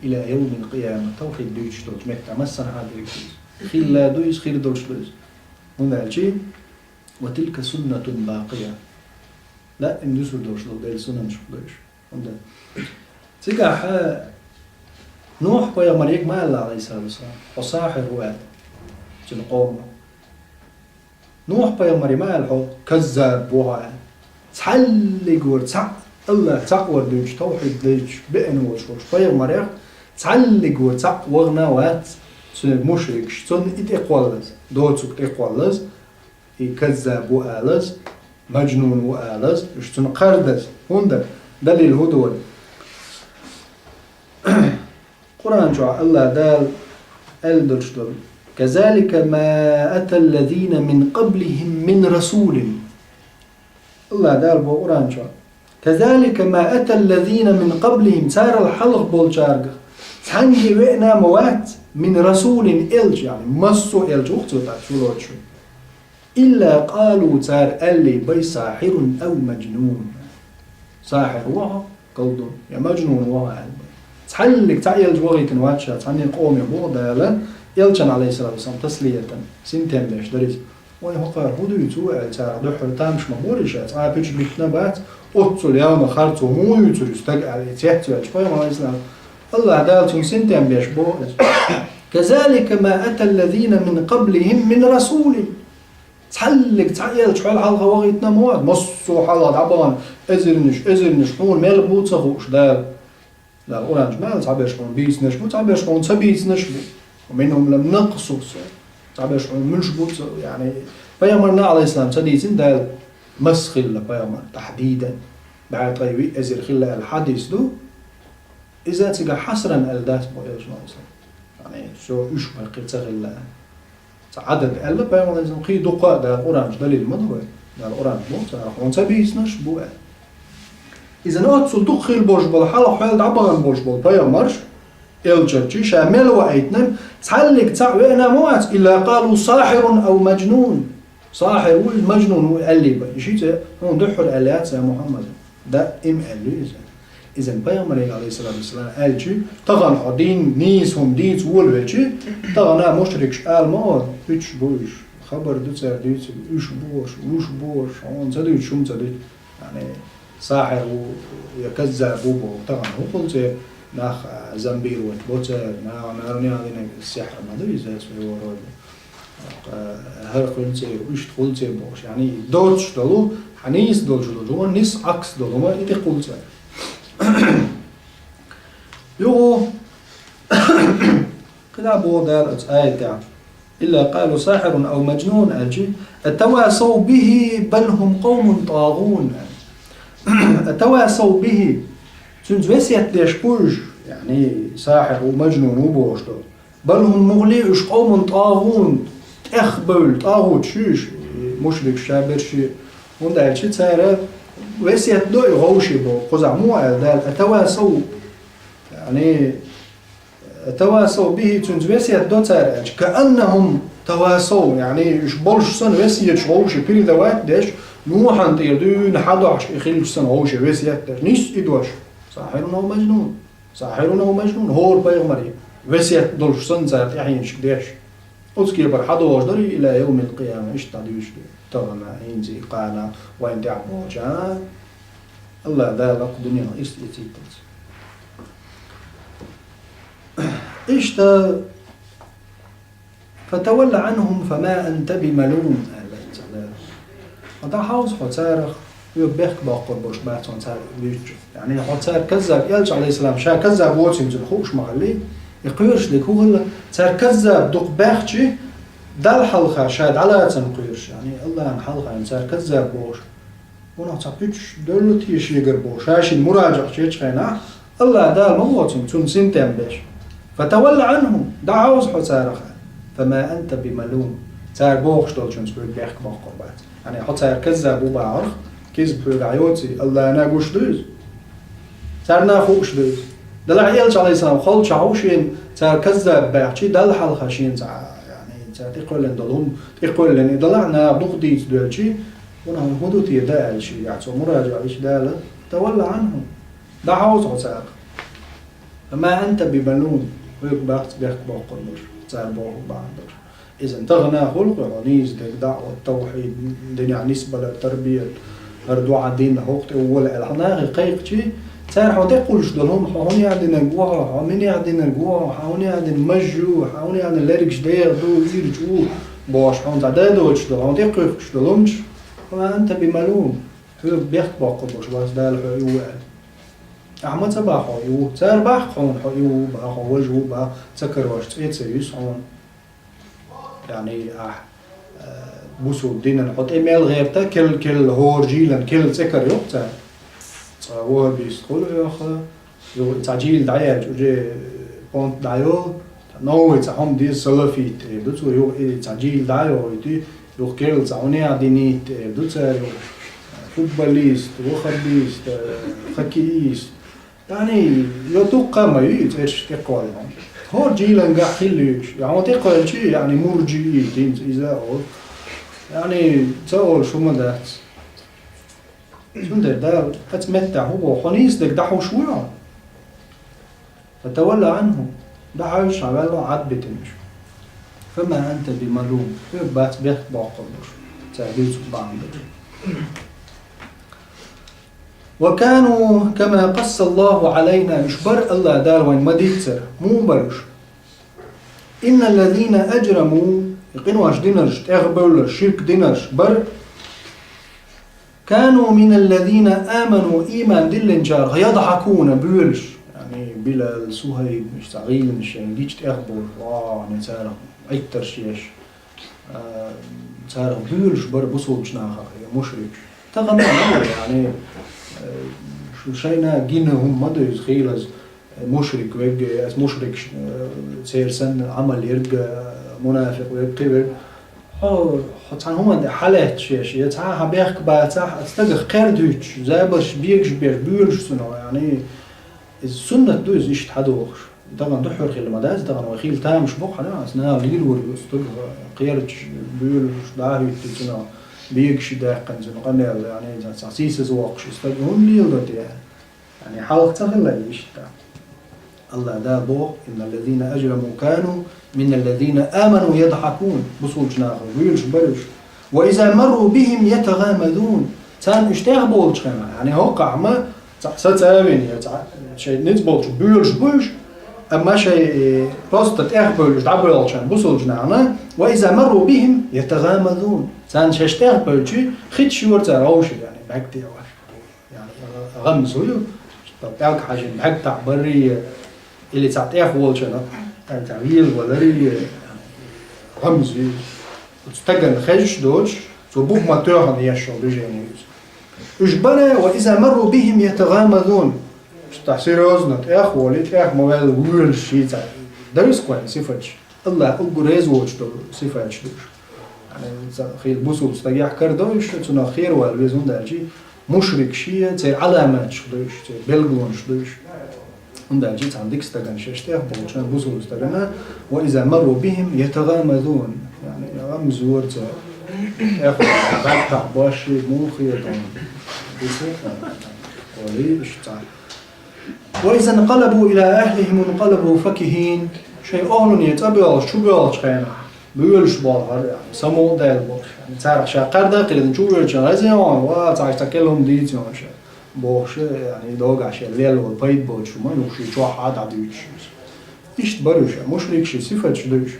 иля явмил къияма тавхьид дуьйцуш долчу меттехь массанхьа дерг ду иза. Хилла ду иза, хир долуш ду иза. ХӀунда аьлча: «Ва тилка суннатун бакъия». Даим дуьсур долуш долу Делан суннанаш ду уьш. ХӀунда? Цигахь, э, Нухь-пайхамаре ма аьлла, алейхиссалату вассалам, хьо сахьир ву аьлла, цуьнан къомо. Нухь-пайхамаре ма аьлла, хьо каззаб ву хьо аьлла. Цхьаллигора цхьаъ, Аллах цхьаъ вар дуьйцуш, тавхьид дуьйцуш, беана волуш волчу пайхамарех цхьаллигора цхьаъ вахана вац, цуьнан мушрикаш, цунна и тӀекхоллаза, доцург тӀекхоллаза, и каззаб ву алаза, мажнун ву алаза, уьш цунна кхардаза. ХӀунда? Далил хӀун ду вай? Къуръан чохь Аллах Дала аьлла долуш долу: «Казалика ма аталлазина мин къаблихим мин расулин». Аллах Дала боху Къуръан чохь: «Казалика ма аталлазина мин къаблихим», царал хьалха болчаьрга цхьаьнгге веана ма вац, «мин расулин», элча, яъни массо а элча ву-кх цо тӀаккха чулоцуш. «Илла къалу», цара аьллий бай: «Сахьирун ав мажнун». Сахьир ву хьо, колдун, я мажнун ву хьо аьлла бай. Цхьаллиг цхьа элча вахийтина вац ша, цхьанне къоме боху Дала, элчан, алейхиссалату вассалам, таслиятан, синтем беш дара иза. Вай хӀокхара хӀун дуьйцу аьлла, цара дуьххьара тамаш ма бора ша, цкъа пуьчаш биттина бац, оццул явна харцо муха юьйцур ю стаг аьлла, цецвелча пайхамар, алейхиссалам. Аллах Дала цунна синтем беш боху иза: «Казалика ма аталлазина мин къаблихим мин расулин». Цхьаллиг цхьа элча хьол хьалха вахийтина ма вац, массо а хьалха дӀабахана эзарнаш, эзарнаш, хьуна мел бу ца хууш Дала. Дала Къуръан чу ма аьлла, цхьаберш хьуна бийцинарш бу, цхьаберш хьуна ца бийцинарш бу. «Ва минхум ламанкъусун». Цхьаберш хьуна муьлш бу ца, яъни, пайхамарна, алейхиссалам, ца дийцина Дала, маса хилла пайхамар, тахьдидан, бӀе ткъе виъ эзар хилла аьлла хьадис ду. Иза цигахь хьасран аьлла дац боху элчано, алейхиссалам. Яъни, всё, уьш баккхий ца хилла. Цхьа Ӏадад аьлла пайхамар, алейхиссалам, кхин дуккха а Дала Къуръан чу далил ма ду вай. Дала Къуръан чу боху цара, хьуна ца бийцинарш бу аьлла. Иза оццул дукха хилла болуш болу, хьалха хьол дӀабахана болуш болу пайхамарш, элчанаш, ша мел ваийтинарг, цхьаллиг цхьаъ веана ма вац, «илла къалу сахьирун ав мажнун». Сахьир ву иза, мажнун ву аьллий бай. И ши цӀе хьуна дуьххьара аьлла яц, я Мухьаммад. Даим аьлла ю иза. Иза пайхамаре, алейхиссалату вассалам, аьлча, тахана хьо дийна нийса хӀума дийца волавелча, тахана мушрикаш ала ма олу, уьш бу уьш, хабар ду цара дуьйцург, уьш бу уьш, уьш бу уьш, хьуна ца дуьйцуш хӀума ца дуьйцу. Яъни, сахьир ву я каззаб ву боху, тахана хӀун хуьлу церан, нах, а, зомбировать бо церан, нах, нах, нах, нах, сихьр ма ду иза, своего рода. ХӀара хуьлу церан, иштта хуьлу церан бохуш. Яъни, доцуш долу, хьан нийса долуш долу, хӀун нийса Ӏакс долу, ма и тӀе хуьлу церан. Юху, кхидӀа боху Дала оцу аятехь: «إلا قالوا ساحر أو مجنون», аьлча, «أتواصوا به بل هم قوم طاغون». «أتواصوا به», цуьнца весет деш бу уьш, яъни сахьир ву, мажнун ву бохуш долу. «بل هم», мухха а уьш, «قوم طاغون», тӀехбевлла, тӀагӀуташ ю уьш, мушрикаш ша берш а, хӀунда аьлча цара весет до и вовшийн боху, кхузахь муха аьлла Дала, «أتواصوا», яъни, «أتواصوا به», цуьнца весет до цара аьлча, «كأنهم تواصوا», яъни, уьш болуш санна весеташ вовшийн передавать деш, Нухьан тӀера дуьйна хьадохьуш и хилча санна вовшийн весет деш, нийса и дош: «ساحر أو مجنون». «ساحر أو مجنون», хӀора пайхамаре весет долуш санна цара тӀаьхьенашка деш. Оцу кепара хьадогӀуш дара и إلى يوم القيامة, иштта дӀадуьйцуш ду. Тахана, хӀинца, кхана, вайн тӀехь бохуча, а? АллахӀ Дала кху дуьненахь иштта эцийталц. Иштта «فتول عنهم فما أنت بملوم», аьлла Дала. Хьо дӀахьовза хьо царах, хьоьга бехк боккхур болуш бац хьуна цара буьйцучух. Яъни хьо цара каззаб, элча, алейхиссалам, ша каззаб воцийла цуьнан хууш ма хилла, и кхоьруш дерг хӀун хилла, цара каззаб дукха баьхча, Далла хьалха ша дӀалацарна кхоьруш, яъни АллахӀан хьалха цара каззаб бохуш. Вуно цхьа пуьчаш девлла те шегара бохуш, ша шена муражаӀа ечу хенахь, АллахӀ Дала ма воцийла цунна синтем беш. «فتول عنهم», дӀахьовза хьо царах, «فما أنت بملوم», цара бохуш долчуьнца хьоьга бехк боккхур бац. Яъни хьо цара каззаб ву бахарх, кизб хьоьгахь йоций, АллахӀана гуш ду иза? Царна хууш ду иза? Делахь элча, алейхиссалам, холчахь ву шена цара каззаб баьхча, Далла хьалха шена цхьа, яъни, цара тӀекхоьллина долу хӀума, тӀекхоьллина и делахь, наха дукха дийца доьлча, вуно хӀун ду те дан аьлла шегахь, цо муражаӀа ечу Дала: «فتول عنهم», дӀахьовза хьо царах. «فما أنت بملوم», хьоьга бац бехк боккхур болуш, цара бохург бахьана долуш. Иза тахана хуьлу-кх хьо нийса дерг даӀват, тавхьид, динехь нисбалар, тарбият, хӀара ду хьан дин, хӀокху тӀе вола аьлла, хьан нахе кхайкхича, цара хьо тӀекхуьлуш долу хӀума, хьо хӀунда яздинарг ву хьо, хьо мила яздинарг ву хьо, хьан хӀунда яздина маж ю, хьан хӀунда яздина лергаш дегӀ ду, ирча ву, бохуш, хьуна цхьа дан доцуш долу, хьуна тӀекхуьхкуш долу хӀумнаш, «فما أنت بملوم», хьоьга бехк боккхур болуш бац Дала хьо и ву аьлла. Ахьа ма ца боху хьо и ву. Цара боху хьуна хьо и ву боху, хьо важа ву боху, ца карош цӀе ца юьсу хьуна. Яъни ахь, э, бусулба динан хьо тӀе мел гӀерта, кел-кел хӀора жийлан кел цӀе карайо-кх цара. Цкъа ваххабист хуьлу хьоьха, юха и цхьа жийла дӀаяьлча, уже понт дӀайолу, новый цхьа хӀума деза, салафит эр ду цо, юха и цхьа жийла дӀайохуьйту, юха керла цхьа хӀунех динийта эр ду цара, юха футболист, ваххабист, э, хоккеист. Яъни, йо дуккха а ма ю и цӀераш тӀекхолла. ХӀора жийлангахь хилла юьйцуш. Я хьуна тӀекхоьллича, яъни, муржиит, хӀинца иза а олу. Яъни, ца олуш хӀума дац. Цундела Дала оцу меттехь хӀун боху, хьо нийса дерг дӀахьуш вуй хьо? «فتول عنهم», дӀахьовза хьо, ваьлла Ӏад битина уьш. «فما أنت بملوم», хьоьга бац бехк боккхур болуш, цара дуьйцург бахьана долуш. «وكانوا كما قص الله علينا», уьш бара АллахӀ Дала вайна ма-дийццара. Муха бара уьш? «إن الذين أجرموا», и къинош динарш, тӀехбевлларш, ширк динарш бара, «كانوا من الذين آمنوا», ийман диллинчарах, «يضحكون», боьлуш. Яъни Билал, Сухайб, уьш цхьа гӀийланаш шайна гича тӀехбовлуш, вахана царах Ӏиттарш еш, а, царах боьлуш бара бусулбачу нахах и мушрикаш. Тахана ма бара, яъни, а, шу шайна гина хӀума ма ду иза, хийлаза. Мушрик верг, ас мушрикаш, э, церан санна Ӏамал ерг, э, мунафикъ верг, кхин верг. Хьо, хьо цхьана хӀуманна тӀе хьалаьтташ еш, я цхьа а хьан бехк бацахь, ас стагах кхер дуьйцуш, забарш бегаш беш, боьлуш цунах, яъни, иза суннат ду иза иштта хьадохуш. Тахана дуьххьара хилла ма дац, тахана вай хийла тамаш боккху хьан, ас наха лелор ю, стаг кхерчаш, боьлуш, дӀахӀуьтту цунах, бегаш ю даьккхина цунах къамел, яъни, цхьа сийсаз воккхуш, и стаг хӀунда лело те? Яъни, хьалха ца хилла иштта. АллахӀ Дала боху: «إن الذين أجرموا كانوا من الذين آمنوا يضحكون». Бусулбачу нахах боьлуш бара уьш. «وإذا مروا بهم يتغامزون». Царна уьш тӀехболчу хенахь, яъни, хӀоккхахь ма цхьа сацавина, я цхьа шайн ницкъ болчу боьлуш бу уьш, амма шайн просто тӀехбевлла уьш дӀабоьлхучарна бусулбачу нахана, «وإذا مروا بهم يتغامزون». Царна шаьш тӀехбевлча, хиташ йора цара вовшийн, яъни, бӀаьрг тӀе ваш. Яъни, гӀамз ю, пӀелг хьажийна бӀаьрг тӀехь баррий, или цхьа тӀех волчунна, цхьа вела валаре, гӀамзе, оцу стагана хезаш доцуш, цо бух ма тоьхна еш йолу движение иза. Уьш бара, ва иза марру бихим ятагӀамазун. Уьш тӀехь серьёзно тӀех волий, тӀех ма ваьлла воьлуш шийца. Дайса кхоьллина сифаташ. Аллах уггар реза воцуш долу сифаташ ду уьш. Яъни, ца-, хила бусулба стагехь карадо уьш, цунах херавала веза, хӀунда аьлча мушрикаш, церан Ӏаламаташ ду уьш, церан билгалонаш ду уьш. ХӀунда аьлча цхьана дика стагана шаьш тӀех болчу бусулба стагана, ва иза марру бихим ятагӀамазун. Яъни, гӀамзе цо тӀех бӀаьрг тӀехь бош, муха хета хьуна. Дика, олий уьш цхьа. «Ва иза нкъалабу иля ахлихим нкъалабу факихин». Шайн охӀлане цӀа боьлхуш, чу боьлхучу хенахь, боьлуш болу хӀара, яъни, самукъадаьлла болуш. Яъни, царах ша кхарда а кхиъна, чу воьлча, раза йогӀу, ва, цхьа иштта кхин хӀума дийца йогӀу ша, бохуш, яъни, догахь шен лелла волу пайда боцуш хӀума юха шен чохь а дӀадуьйцуш. Иштта бара уьш, мушрикийн сифаташ ду уьш.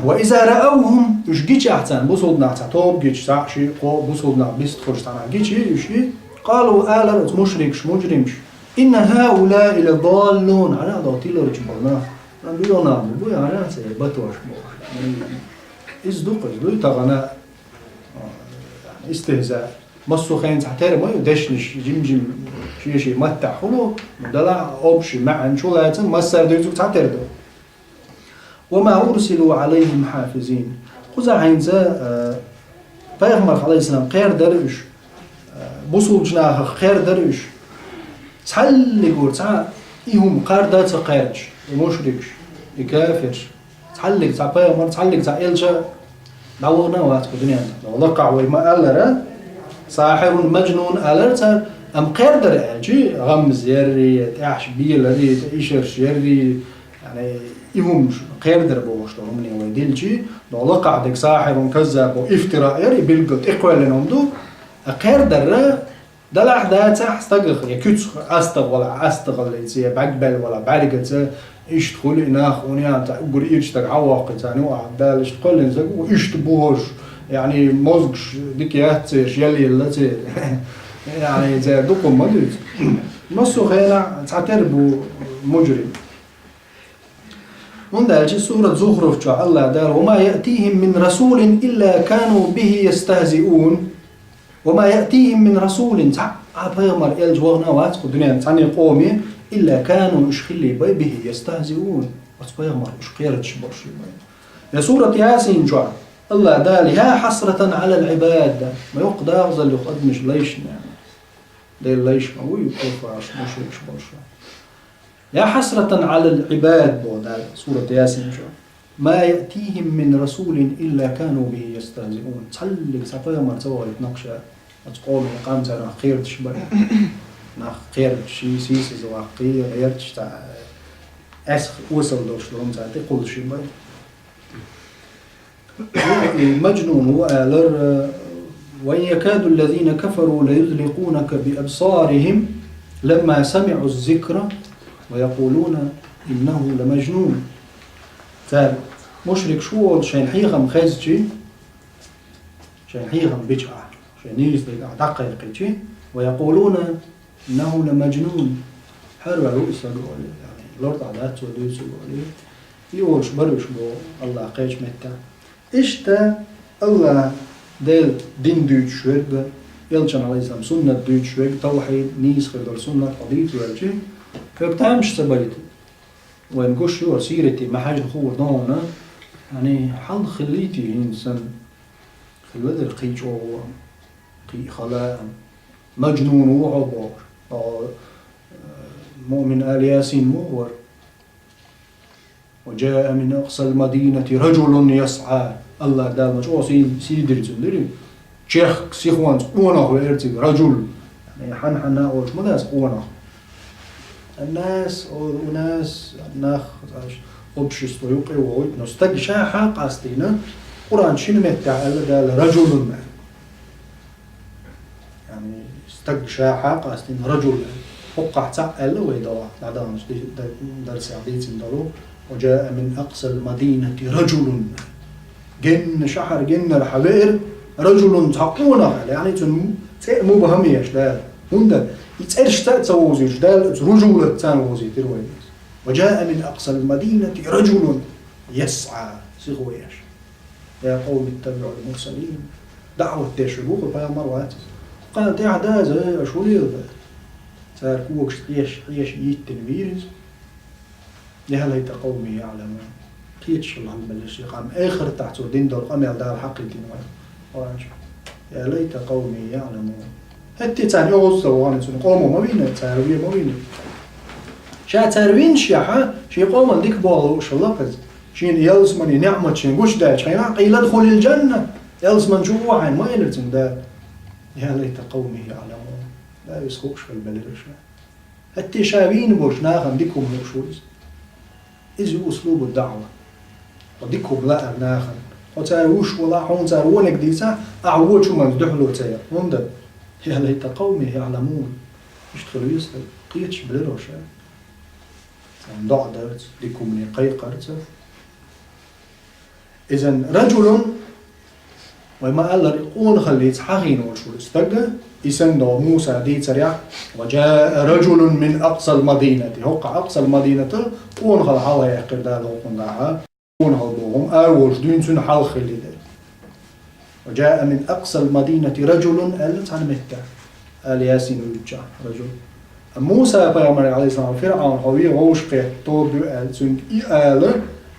«Ва иза раавхум», уьш гичахь царна, бусулба нах цхьа тоба гича, цхьаъ, шиъ, кхоъ бусулба нах бистхуьлуш цхьанхьа гича уьш, «къалу», алара оцу мушрикаша, мужримаша: «Инна хӀаулаи ладаллун», хӀара а догӀу тиларчу болу нах. Ам дуьйна нах бу, хӀара а ца батош бохуш. Иза ду-кх, иза дуй тахана, а, истихза. Массо а хенахь цхьа тера ма ю, дешнаш жим-жим шен-шен маттахь хуьлу, далахь общий маьӀна чу лаьцна, массара дуьйцург цхьа тера ду. «Ва ма урсилу Ӏалайхим хьафизин». Кхузахь хӀинца, а, пайхамарх, Ӏалайхиссалам, кхерадара уьш, а, бусулбачу нахах кхерадара уьш. Цхьаллигур цхьа и хӀума кхарда а ца кхаьрдаш, и мушрикаш, и кафирш. Цхьаллиг цхьа пайхамар, цхьаллиг цхьа элча дӀавахана а вац кху дуьненна. Лакхахь вай ма-аллара, сахьирун, мажнун алара цара, амма кхерадара аьлча, гӀамзе ярий, тӀехьаш беларий, тӀе ишарш ярий, яъни, и хӀумаш кхерадара бохуш долу хӀумане вай дилча, но лакхахь дерг сахьирун, каззаб боху ифтира яр, и билггал тӀекхоьллина хӀума ду, а кхерадара, далахь дацахь стагах, я куьцах астагӀа вала, астагӀаллица, я бӀаьрг баьлла вала, бӀаьргаца, иштта хуьлу и нах, уьнан цхьа уггар ирча стаг хьан воккху царна юкъахь, Дала иштта кхоьллина стаг ву, иштта бу хӀорш, яъни, мозгаш дика яц цераш, ял елла церан. Яъни, церан дукха ма дуьйцу. Массо а хенахь цхьа тера бу мужрим. ХӀунда аьлча сурат Зухруф чохь Аллах Дала: «Ва ма яътихим мин расулин илла кану бихи ястахзиун». «Ва ма яътихим мин расулин», цхьа а пайхамар, элча вахана а вац кху дуьненна цхьанне къоме, «илла кану», уьш хилла бай, «бихи ястахзиун», оцу пайхамарх уьш кхерадеш болуш бай. Я сурат Ясин чохь Аллах Дала: «Я хьасратан Ӏалал Ӏибад», ма йоккха дагӀазалла ю адамаш лайшна. Делан лайш ма вуй, куффарш, мушрикаш болуш. «Я хьасратан Ӏалал Ӏибад», боху Дала сурат Ясин чу. «Ма яътихим мин расулин илла кану бихи ястахзиун». Цхьаллиг цхьа пайхамар ца вахийтина-кх ша, оцу къоман къам цара нах кхерадеш бара. Нах кхерадеш, ший сийсаза ваккхий, гӀерташ цхьа эсх осал долуш долу цара тӀекхуллуш бара. И мажнун ву алар, «Ва ин якаду аллазина кафару лаюзликъунака биабсарихим ламма самиъу ззикра ва якъулуна иннаху ламажнун». Цара, мушрикаш ву олуш шайна хьехам хезчи, шайна хьехам бича ахь, шайн нийсдерг ахь дӀакхайкхичи, «ва якъулуна иннаху ламажнун». ХӀара ваьлла ву и стаг олий, яъни, лартӀахь дац цо дуьйцург олий. И олуш бара уьш боху Аллах кхечу меттехь. Иштта Аллах Делан дин дуьйцуш верг, элчан, Ӏалайхиссалам, суннат дуьйцуш верг, тавхьид, нийса хир долу суннат хьо дийца ваьлчи, хьоьга тамаш ца байта. Вайн гуш ю, сирате ма-хьаьжжина хуур ду хьуна, яъни, хьал хиллийти хӀинца санна, хилла дара кхин чӀогӀа, кхин хала, мажнун ву хьо бохуш. О, Муъмин али Ясин ма вара. «Ва жаа мин акъсал мадинати раджулун ясӀа». Аллах Дала ма чӀогӀа сий, сий дира цуьнан, дирий? Чехка, сихонца къонах веара цига, раджул. Яъни, хьан-хьанна олуш ма дац къонах. Аннас, о, унас, нах, общество юкъе вохуьйту, но стаг ша хьакъастийна, Къуръан шина меттехь аьлла Дала, раджулун аьлла. Яъни, стаг ша хьакъастийна, раджул аьлла. ХӀокхахь цхьаъ аьлла вай догӀа, дӀадаханчу ди-, д-, дарсехь дийцина долу: «Ва жаа мин акъсал мадинати раджулун». Генна шахьар, геннара хьан веара, раджулун, цхьа къонах аьлла. Яъни, цуьнан цӀе а мубхьам еш дара. ХӀунда? И цӀерашца а ца вовзуьйтуш, Дала оцу ружулатца царна вовзийтира вайна. «وجاء من أقصى المدينة رجل يسعى», сиха еш. «يا قوم اتبعوا المرسلين». ДаӀват деш ву кху пайхамар вац. Кхана тӀаьхьа даза, аша хӀун леладо? Цара когаш хьеша, хьеша йиттина вийра иза. «يا ليت قومي يعلمون». Кхеташ хилла хьалабелира шен къам. Эхартахь цо дина долу къамел Дала хьакхийтина вайна. Къуръан чохь. «يا ليت قومي يعلمون». ХӀетте царна оьгӀаз ца вахана, цуьнан къомо ма вийна, цара вен ма вийна. Ша цара винчехьа, шен къоман дика боху лууш хилла иза. Шена ялсамани неӀмат шен гучудаьлча хьайна, «قيل ادخل الجنة». Ялсамани чу ван хьайна ма элира цуьнга Дала. «يا ليت قومي يعلمون». Дала иза хууш хилла белира ша. ХӀетте ша вийна болчу нахана дика хӀума лууш ву иза. Иза ю услубу даӀва. Хьо дика хӀума лаар нахана. Хьо цара вуьш валахь, хьуна цара вониг дийцахь, ахьа вочу хӀуманца дуьхьало ца яр. ХӀунда? «يا ليت قومي يعلمون». Иштта хила веза стаг. Кхеташ белира ша. Царна доӀа дарца, дика хӀумане кхайкхарца. Изан ражулун, вай ма-аллара, и къонахаллица хьахийна волуш ву и стаг, и санна догӀу Муса дийцарехь: «وجاء رجل من أقصى المدينة». ХӀокху Акъсал-Мадинатал къонахалла хьалхаяьккхира Дала хӀокхуьнгахьа. Къонахалла боху хӀума, ара волуш дуьйна цуьнан хьалха хилла дела. «وجاء من أقصى المدينة رجل», аьлла цхьана меттехь. Ала Ясин вуьйцучохь, ражул. Муса пайхамар, алейхиссалам, ФирӀавна хьо вен вовшахкхетта тоба ю аьлла, цуьнга и ала,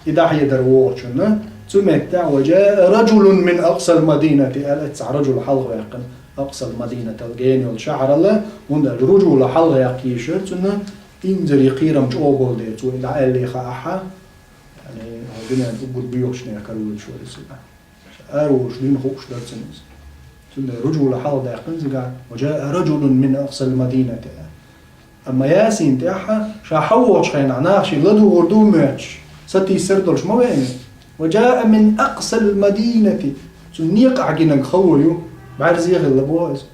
и дӀахьедар вогӀучунна, цу меттехь: «وجاء رجل من أقصى المدينة», аьлла, цхьа ражул хьалхаваьккхина, Акъсал-Мадинатал гена йолу шахьаралла, хӀунда аьлча ружула хьалхаяккха йиш яра цунна, инзаре кхерам чӀогӀа болу дела, цо и дӀааьлле хаахь, яъни, хьо дуьненан уггар боьхачу нехан каройлуш вара иза. Ара волуш дуьйна хууш дара цунна иза. Цундела ружула хьалхадаьккхина цигахь: «وجاء رجل من أقصى المدينة». Амма Ясин тӀехь ша хьавогӀучу хенахь нах шен ладугӀур ду моьттуш, сатийсар долуш ма веана. «وجاء من أقصى المدينة». Цунна некъахь гинарг хало ю, бӀаьрзе хилла боху иза.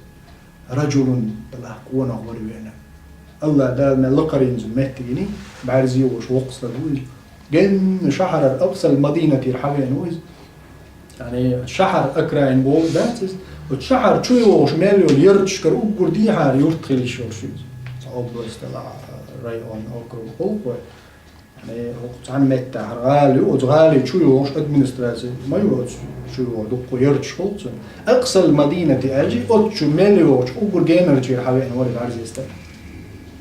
«رجل», делахь къонах вара веана. АллахӀ Дала мел лакхарийна цуьнан меттигний, бӀаьрзе волуш воккха стаг ву иза. Генна шахьарара Акъсал-Мадинатера хьавеана ву иза. Яъни шахьар окраин бохург дац иза. Оцу шахьар чу йогӀуш мел йолу ярташкара уггар дехьара юрт хила йиш йолуш ю иза. Цхьа область делахь, район, округ хуьлу вай. Яъни хӀокху цхьана меттехь гӀала ю, оцу гӀали чу йогӀуш администраци ма ю оцу чу йогӀу, дуккха ярташ хуьлу цуьнан. Акъсал-Мадинати аьлча, оцу чу мел йогӀучу уггар генарчера хьавеана вара бӀаьрзе стаг.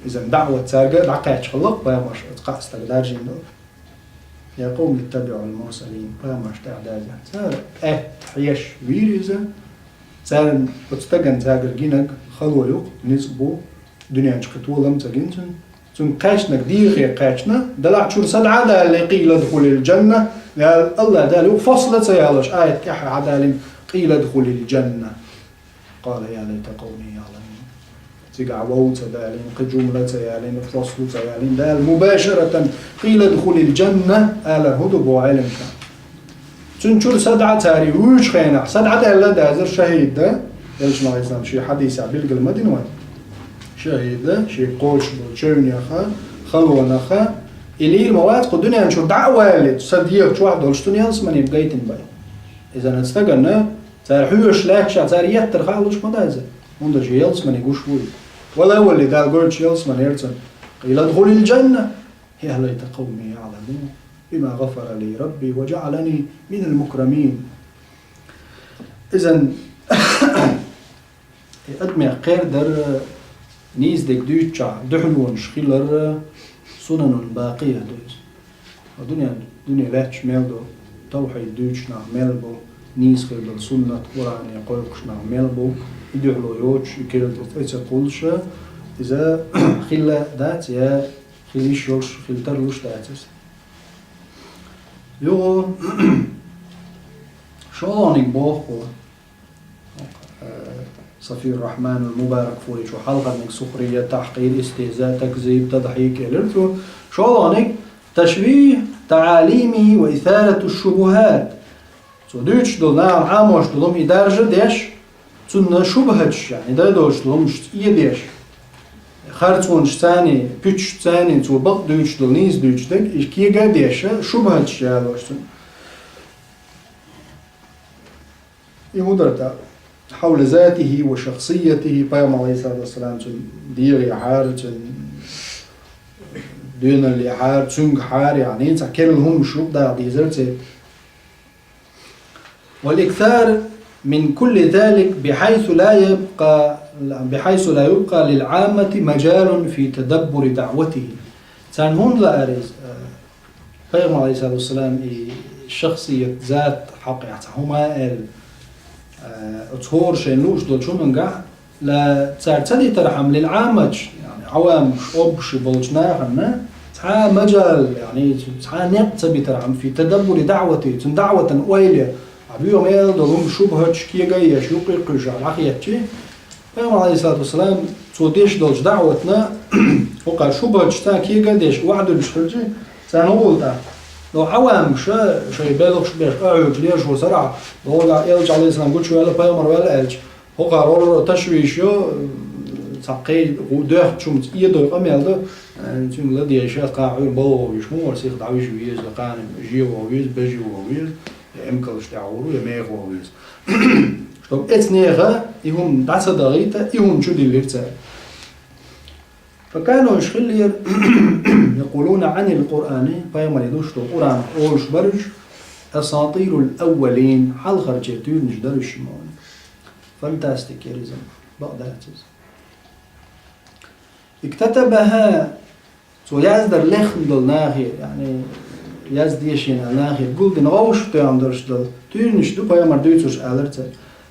Иза даӀват цаьрга а дӀакхаьчча хилла, пайхамарш оцу кхаа стаг даржийна долу. «يا قوم اتبعوا المرسلين», пайхамарш тӀаьхьа даза. Цара аьтта хьеша вийра иза. Царна оцу стагана цаьргара гинарг хало ю-кх, ницкъ бу, дуьнен чу кхин толам ца гина цуьнан. Цуьнга кхаьчнарг дехьа кхаьчна, делахь чуьра са дӀа а далале, «قيل ادخل الجنة», аьлла, АллахӀ Дала юха фасла ца ялош, аят тӀаьхьа хьадалийна, «قيل ادخل الجنة». «قال يا ليت قومي يعلمون». Цигахь вов ца далийна, кхин жумла ца ялийна, фаслу ца ялийна, Дала мубашаратан «قيل ادخل الجنة» алар хӀун ду боху Ӏеламнаха? Цуьнан чуьра са дӀа цара вуьйчу хенахь, са дӀа даьлла дазар шахӀид дан, Элчано, алейхиссалам, шен хьадисехь билгал ма дина вайн. ШахӀид дан, шен кхочуш болу чевнеха, халонаха, и лийр ма вац кху дуьнен чуьра дӀа а валале, са дегӀа чохь долуш цунна ялсамане гайтина бай. Иза нан стаганна, цара хьоьжуш лаьтташехь, цара еттар хаалуш ма даза, хӀунда аьлча ялсамане гуш вуй. Вала а валале, Дала гойтуш ялсамане яра цунна: «قيل ادخل الجنة». «يا ليت قومي يعلمون بما غفر لي ربي وجعلني من المكرمين». Изан, и адамех кхер дар, нийса дерг дуьйцучохь дуьхьалонаш хилар, сунанун бакъия ду иза. Хьо дуьнен, дуьне лаьтташ мел ду, тавхьид дуьйцуш нах мел бу, нийса хир долу суннат Къуръане кхойкхуш нах мел бу, и дуьхьало йоцуш, и керла тӀе ца кхуллуш, иза хилла дац, я хила йиш йолуш, хила тарлуш дац иза. Юха шолгӀаниг боху, э, Сафир Рахманул Мубаракфури чу хьалхарниг сухрия, тахькъир, истихза, такзиб, тадхьик элира цо. ШолгӀаниг ташвих таалими ва исарату шубухат. Цо дуьйцуш долу нахана Ӏамош долу хӀума и даржа деш, цунна шубхаташ, яъни дай долуш долу хӀумаш цӀе деш, харцонаш царний, пуьташ царний, цо бакъ дуьйцуш долу нийса дуьйцуш дерг, и кега а деш, шубхаташ ялош цунна. И хӀун дара тӀаккха? حول ذاته وشخصيته, пайхамар, алейхиссалату вассалам, цун дегӀе хьара, цун доьналле хьара, цунга хьара, яъни, цхьа керла хӀумнаш юкъа дагӀа дезар церан. والإكثار من كل ذلك بحيث لا يبقى، بحيث لا يبقى للعامة مجال في تدبر دعوته. Царна хӀунда лаьара иза, пайхамар, алейхиссалату вассалам, и шахсият, зат хьакъехь цхьа хӀума аьлла, оцу хӀора шайна лууш долчу хӀумангахь, ла цара ца дитархьама, лил Ӏамматаш, яъни, Ӏавамаш, общий болчу нахана, цхьа а мажал, яъни, цхьа а некъ ца битархьама, фи тадаббури даъвати, цуьнан даъватан ойла, а буьйха мел долу хӀума шубхаташ, кегий еш, юккъе кхуьйсуш дӀахецчи, пайхамар, алейхиссалату вассалам, цо деш долчу даъватна, хӀокхара шубхаташ цхьа кегий деш, охьадуьллуш хилчи, царна гӀуллакх. Но Ӏавамаша шайн белхаш беш, къахьоьгуш лелаш ву сарахь, догӀа элча, алейхиссалам, гучуваьлла, пайхамар ваьлла аьлча, хӀокхара гӀур ташвиш йо, цхьа кхин доьхначу хӀумаца эдой къамел ду, цуьнга ладегӀа шаьш кхана Ӏуьйра бала вогӀуш, хӀун вара сиха дӀавижа веза, кхана жио вогӀу веза, бежио вогӀу веза, я эмкалаш тӀехь гӀур, я меха вогӀу веза. Чтоб эцу нехан и хӀума дӀа ца дахийта, и хӀума чу диллира цара. فكانوا, уьш хиллера, يقولون عن القرآن, пайхамаре дуьйцуш долу Къуръан олуш бара уьш, أساطير الأولين, хьалхарчеран туьйранаш дара уьш, ма ван. Фантастикеризм, бакъ дац иза. اكتتبها, цо яздар лехна долу нахе, яъни, яздешийна нахе гулдина гӀовшах тоьхна долуш долу туьйранаш ду, пайхамар дуьйцурш алар цара.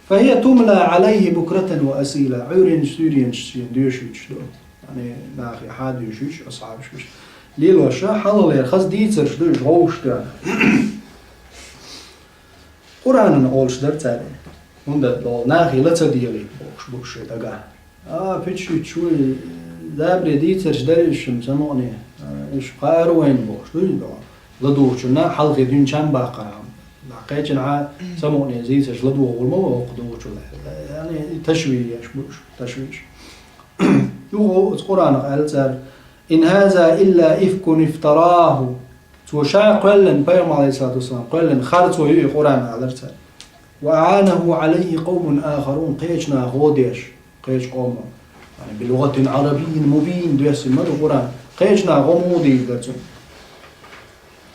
فهي تملى عليه بكرة وأصيلا, Ӏуьйранчу суьйренаш шена доьшуьйтуш долу. Яъни, нахе хьадуьйшуьйтуш, асхьабаш беш. Лелоша хьалхалера хаза дийцарш ду уьш гӀовшах тоьхна. Къуръанан олуш дара цара. ХӀунда аьлча нахе ла ца дегӀийта бохуш бу уьш шайн дагахь. А, пичуьйтуш вуй, забаре дийцарш дара уьш шуна ца мукъане. А, уьш кхара вайна бохуш дуй, ладугӀучунна хьалхе дуьйна чам баккхархьама. Кхечанхьа ца мукъане дийцарш ладугӀур ма ву хӀокху догӀучул. Яъни, ташвиш еш бу уьш, ташвиш. Юха оцу Къуръанах аьлла цара: إن هذا إلا إفك افتراه. Цо ша кхоьллина, пайхамар, алейхиссалату вассалам, кхоьллина харцо ю и Къуръан, алара цара. وأعانه عليه قوم آخرون, кхечу наха гӀо деш, кхечу къоман. يعني بلغة عربي مبين доьссина ма ду Къуръан. Кхечу наха гӀо муха дийр дара цунна?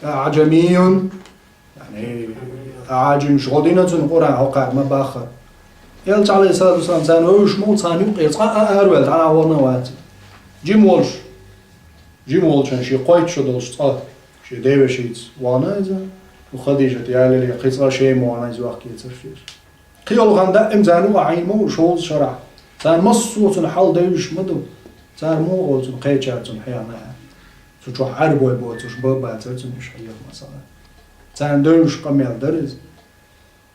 أعجمي, يعني, аӀажимаша гӀо дина цунна Къуръан, хӀокхара ма баххара. Элча, алейхиссалату вассалам, царна вевзаш ма ву, царна юккъера цкъа а араваьлла, дӀа а вахана вац. Жима волуш, жима волчун шен кхойтта шо долуш цкъа, шен девешица вахана иза, ну, Хадижат ялале, кхин цкъа шен ма вахана иза вахкийцар шеша. Кхин йолу хан даим царна юкъахь Ӏийна ма ву шовзткъа шарахь. Царна массо а цунна хьал девзаш ма ду. Цара муха олу цунна кхечара цунна хьехна аьлла. Цу чохь Ӏаьрбой боцурш бан а бацара цунна уьш хьеха, масала. Царна девзаш къамел дара иза.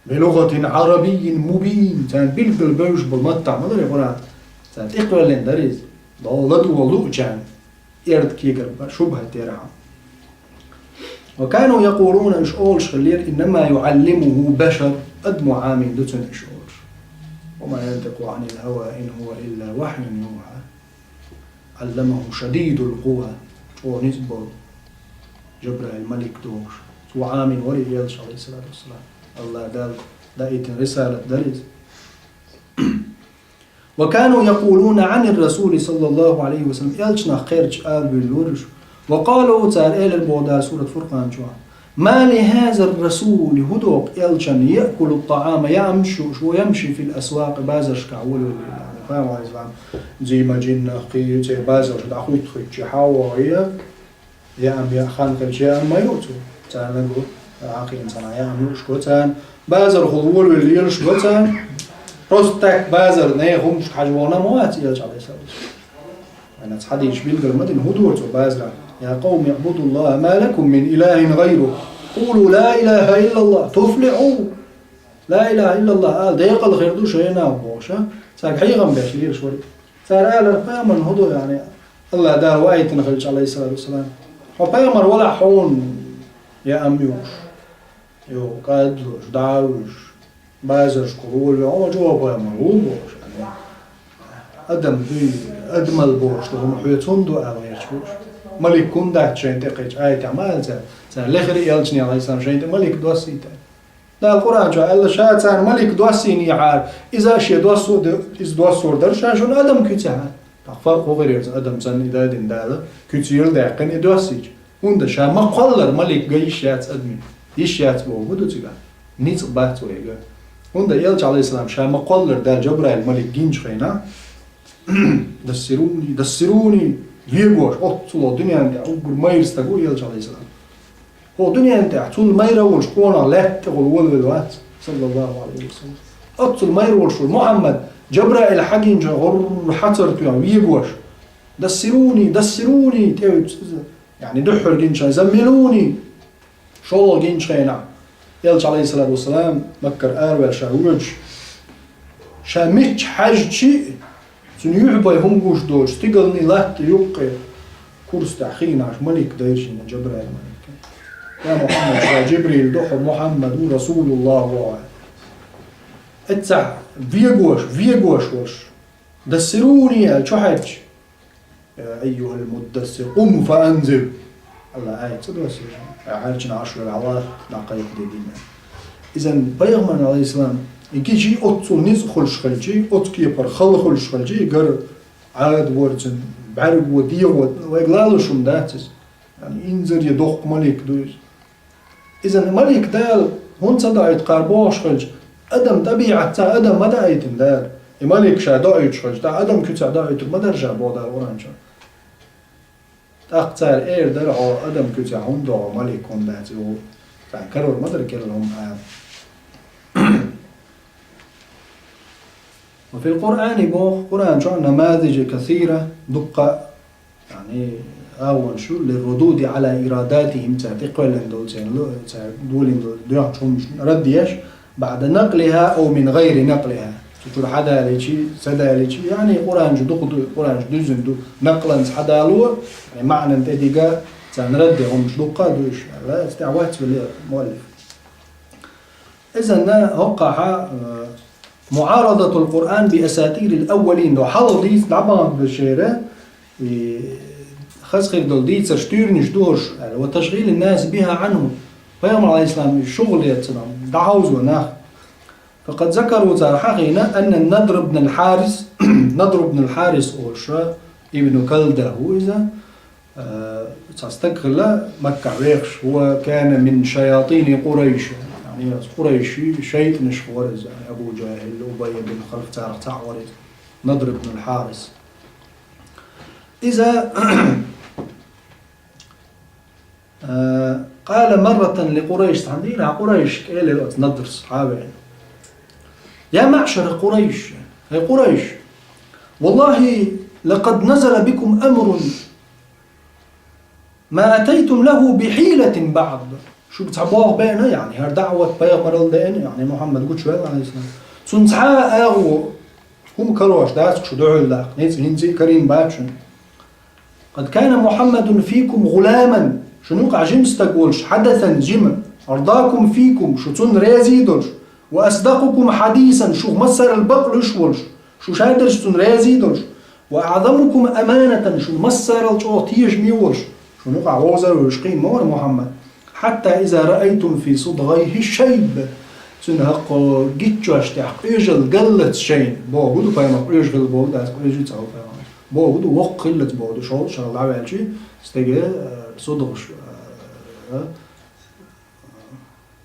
بلغة عربي مبين. Царна билггал бевзаш болу маттахь ма дара и Къуръан. Царна тӀекхоьллина дара иза. Дала ладугӀа луучарна, эрна кегара шубхат ярхьама. وكانوا يقولون, уьш олуш хиллера: إنما يعلمه بشر, адамо Ӏамийна ду цунна уьш олуш. وما ينطق عن الهوى إن هو إلا وحي يوحى. علمه شديد القوى, чӀогӀа ницкъ болу Жабраил малик догӀуш. Цо Ӏамийна вара и элча, алейхиссалату вассалам. АллахӀ Дала даийтина рисалат дара иза. وكانوا يقولون عن الرسول صلى الله عليه وسلم, элчанах кхерча ала буьйлура уьш. وقالوا, цара элира боху Дала сурат Фуркъан чохь: ما لهذا الرسول, хӀун доху элчанна, يأكل الطعام, яамаш юуш, ويمشي في الأسواق, базаршкахь волавелла. Пайхамар, алейхиссалам, зийма жиннах кхийра, церан базарш дӀахуьтту-хуьттучу хьан вогӀий, яам яа хан хилча, яам ма юу цо. Царна го, Ӏакхийна цхьана яам юуш го царна. Базархула волавелла лелаш го царна. Просто так базар, нехан хӀумнашка хьажа вогӀуш ма вац элча, алейхиссалам. Вайна цхьа дийша билгал ма дина, хӀун дора цо базарахь: يا قوم اعبدوا الله ما لكم من إله غيره قولوا لا إله إلا الله تفلحوا. Ла илаха иллаллах ала, декъала хир ду шайна бохуш, а? Цаьрга хьехам беш лелаш вара. Цара алара: пайхамарна хӀун ду, яъни, АллахӀ Дала ваийтина хилча, алейхиссалату вассалам, хьо пайхамар валахь хьуна яам юуш, йо, кӀадлуш, дӀа а вуьйш, базаршкахула волавелла, хьо чӀогӀа пайхамар ву бохуш, яъни, адам дуй, адамал бохуш ду, хӀума хьоьца хӀунда ду ала гӀерташ бу уьш. Малик хӀунда дац шайна тӀе кхечу аятехь ма аьлла цара, цара лехира элчане, алейхиссалам, шайна тӀе малик доссийта. Дала Къуръан чу аьлла, ша царна малик доссийнехьара, иза шен доссо де-, иза доссор дара ша шуна адам куьцехьара. ТӀаккха фаркъ хӀун хир яра, адам санна и дадина Дала, куьцера даьккхина и доссийча. ХӀунда ша ма кхоллара малик ган йиш яц адамийн. Йиш яц боху хӀун ду цигахь? Ницкъ бац вайга. ХӀунда Элча, алейхиссалам, ша ма кхоллара Дала Жабраил малик гинчу хенахь, «Дассируни, дассируни», вегош, оццула дуьнен тӀехь уггар майра стаг ву Элча, алейхиссалам. ХӀокху дуьнен тӀехь цул майра а волуш къонах лаьтта тӀе гӀур волавелла вац, саллаллаху алейхи ва саллям. Оццул майра волуш ву Мухьаммад, Жабраил хьагинчу гӀур хьацар тоьхна вегош. «Дассируни, дассируни», тӀе вуьтуш иза. Яъни дуьххьара гинчу хенахь, «Заммилуни», шолгӀа гинчу хенахь, Элча, алейхиссалату вассалам, Маккара араваьлла ша воьдуш, ша мичча хьаьжча а, цуьнан юьхь бай хӀума гуш доцуш, стигалний латта юккъе, курс тӀехь хиъна малик дайра шена, Жабраил малик. «Я Мухьаммад, ша Жибрил ду хьо, Мухьаммад ву, Расулуллах ву», аьлла. Эццахь вегош, вегош волуш, «Дассируни», аьлла, чу хьаьжча, «Я айюхал муддассир, къум фа анзир». Алла аят ца доссийша, хьаьжча Ӏаш вара хьалат, дӀакхайкхаде дина. Изан пайхамарна, алейхиссалам, и гичи оццул ницкъ хуьлуш хилчи, оццу кепара хала хуьлуш хилчи, и гар Ӏадаварцан, бӀаьрго, дегӀо, вайга лалуш хӀума дац иза. Яъни инзаре доккха малик ду иза. Иза малик Дала хӀунда ца доуьйту кхара бохуш хилча, адам тӀабиӀатца адам ма даийтина Дала. И малик ша доуьйтуш хилча, тӀаккха адам куьцехь доуьйтург ма дара ша боху Дала Къуръан чу. ТӀаккха цара эр дара, хьо адам куьцехь хӀунда до хьо малик хӀунда дац и ву. Царна карор ма дара керла хӀума ара. Ва фил Къуръани боху, Къуръан чохь намазиджа касира, дуккха Яъни, агӀонаш ю, «лиррудуди Ӏала ирадатихим», цара тӀекхоьллина долу, церан ло-, цара долийна долу доьхначу хӀуманаш рад еш, «баӀда накълиха ау мин гӀайри накълиха». Цу чуьра хьадалийчи, ца далийчи, яъни, Къуръан чу дукха ду, Къуръан чу дуьззина ду, накъланца хьадало, яъни, маьӀнан тӀе дига, царна рад де хӀуманаш дуккха а ду уьш, аьлла, цу тӀехь вац веле муаллиф. Изанна хӀокхахьа, э, «МуӀарадатул Къуръан би асатирил аввалин», до хьалха дийца дӀабаханчу шера, и хаза хир долу дийцарш туьйранаш ду хӀорш аьлла, «ва ташгӀилин нас биха Ӏанху». Пайхамар, алейхиссалам, шугӀал яцара, дӀахьовзо нах. Факъад закару, цара хьахийна, анна Надр ибн аль-Хьарис, Надр ибн аль-Хьарис олуша, ибн Калда ву иза, Э, цхьа стаг хилла Маккахь вехаш, «хува кана мин шаятини Къурайш». Яъни, Къурайши шайтӀанаш вара иза, Абу Джахил, Убай бин Халф, царах цхьаъ вара иза, Надр ибн аль-Хьарис. Иза, э, «къала марратан ли Къурайш», цхьана дийнахь Къурайшка элира оцу Надрс хьавеана: «Я маъшара Къурайш, хӀей Къурайш, валлахи, лакъад назала бикум амрун ма атайтум лаху би хьилатин баъд». Шуьга цхьа болх беана, яъни, хӀара даъват пайхамарал деана, яъни, Мухьаммад гучуваьлла, алейхиссалам. Цунна цхьа а агӀо, хӀума карош дац шу дуьхьал даккха, ницкъ хӀинца а карийна бац шуна. «Къад кана Мухьаммадун фикум гӀуламан», шуна юкъахь жима стаг волуш, «хьадасан», жима, «ардакум фикум», шу цунна резий долуш, «ва асдакъукум хьадисан», шух массарал бакълуьйш волуш, шу шадерш цунна резий долуш, «ва аъзамукум аманатан», шуна массарал чӀогӀа тешаме волуш, шуна юкъахь вовзар а вуьйш кхин ма вара Мухьаммад. «Хьатта иза раайтум фи судгӀайхи шайб». Цуьнан хӀокху гиччош тӀехь къоьжалла галлалц шайна, боху ду пайхамар, къоьжа хилла боху ду, аса къоьжа ца ву пайхамар. Боху ду, воккха хиллалц боху ду, шолгӀа шарал дӀаваьлчи, стеган, э, судгӀаш, э,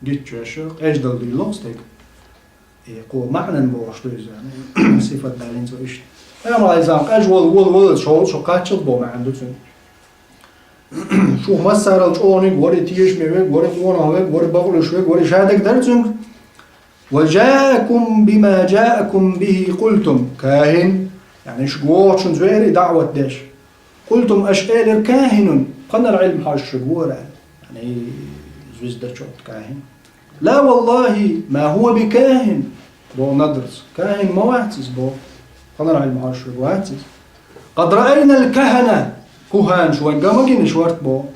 гиччош, къеждал дуьйлу стеган. И кхо маьӀнан бохуш ду иза, сифат далийна цо иштта. Пайхамар, алейхиссалам, къежа волу, волу, волу, шо, шо кхаччалц боху маьӀна ду цуьнан. Шух массарал чӀогӀаниг, вари тешаме вег, вари къонах вег, вари бакълуьйш вег, вари шадерг дара цуьнга. «Ва жаакум бима жаакум бихи къултум, кахин». Яъни, шуьга вогӀучунца веара и даъват деш. «Къултум», аша элира, «кахинун», пханара Ӏилма хьожуш верг вара, яъни, звездочет, кахин. «Ла валлахи, ма хӀува би кахин», боху Надрас. Кахин ма вац иза, боху. Пханара Ӏилма хьожуш верг вац иза. «Къад раайнал кахана», куханаш вайн ган ма гина, иш варт, боху.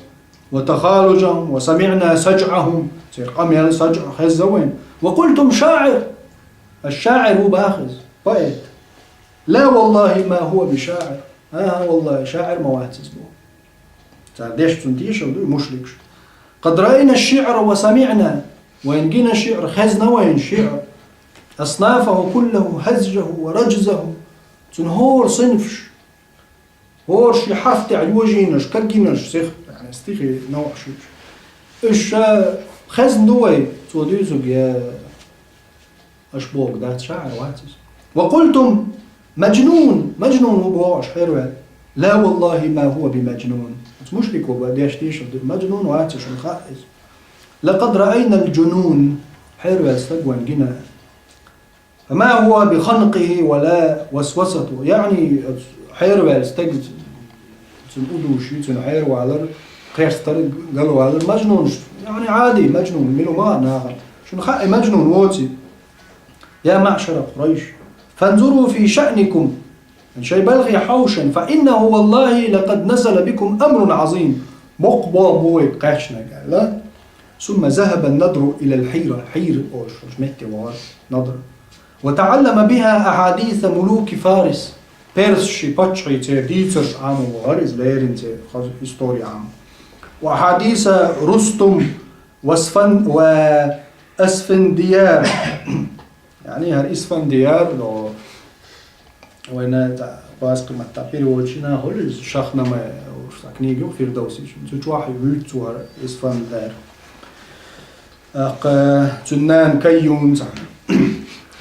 «Ва тахалужахум, ва самиъна сажъахум», церан къамел, сажъ хезна вайна. «Ва къултум шаъир», аша шаъир ву баха иза, поэт. «Ла валлахи, ма хӀува би шаъир». ХӀан-хӀа, валлахи, шаъир ма вац иза, боху. Цара деш цунна тешалла ду, и мушрикаш. «Къад раайна шиъра ва самиъна». Вайн гина шиӀр, хезна вайн шиӀр. أصنافه كله، هزجه ورجزه. Цун хӀора синфаш, хӀора ши хьарф тӀехь йожийнаш, кагийнаш, сих, яъни стихи новкъаш ю уьш. Уьш, э, хезна ду вай, цо дуьйцург, я аша бохург дац, шаӀир вац иза. وقلتم مجنون، маджнун ву боху аша хьерваьлла. لا والله ما هو بمجنون. Оцу мушрико бан деш дийшал ду, маджнун вац, шуна хаьа иза. لقد رأينا الجنون، хьерваьлла стаг вайн гина. فما هو بخنقه ولا وسوسته. Яъни, хьерваьлла стаг, цуьнан удуш ю, цуьнан хьервалар, кхерстар, галвалар. Маджнунаш, яъни, Ӏади, маджнун, мила ма хаьа нахана. Шуна хаьа, и маджнун воций. يا معشر قريش، فانظروا في شأنكم. Шайн балхе хьовшийла, فإنه والله لقد نزل بكم أمر عظيم. Боккха болх бу вайга кхаьчнарг, аьлла. ثم ذهب النضر إلى الحيرة. Хьийра олуш йолчу метте вахара Надр. وتعلم بها أحاديث ملوك فارس. Персашийн паччахьий церан дийцарш Ӏамо вахара иза, леррина церан хаза истори Ӏамо. وأحاديث رستم وأسفن-، وأسفنديار. Яъни, хӀара Исфандияр, но вайна тӀа, паскхи матта переводчина хуьлу иза, Шахнаме, уьш цхьа книга ю Фирдовсичун. Цу чохь вуьйцу цо хӀара Исфандияр. ТӀаккха цуьнан нана Кайюн цхьаъ.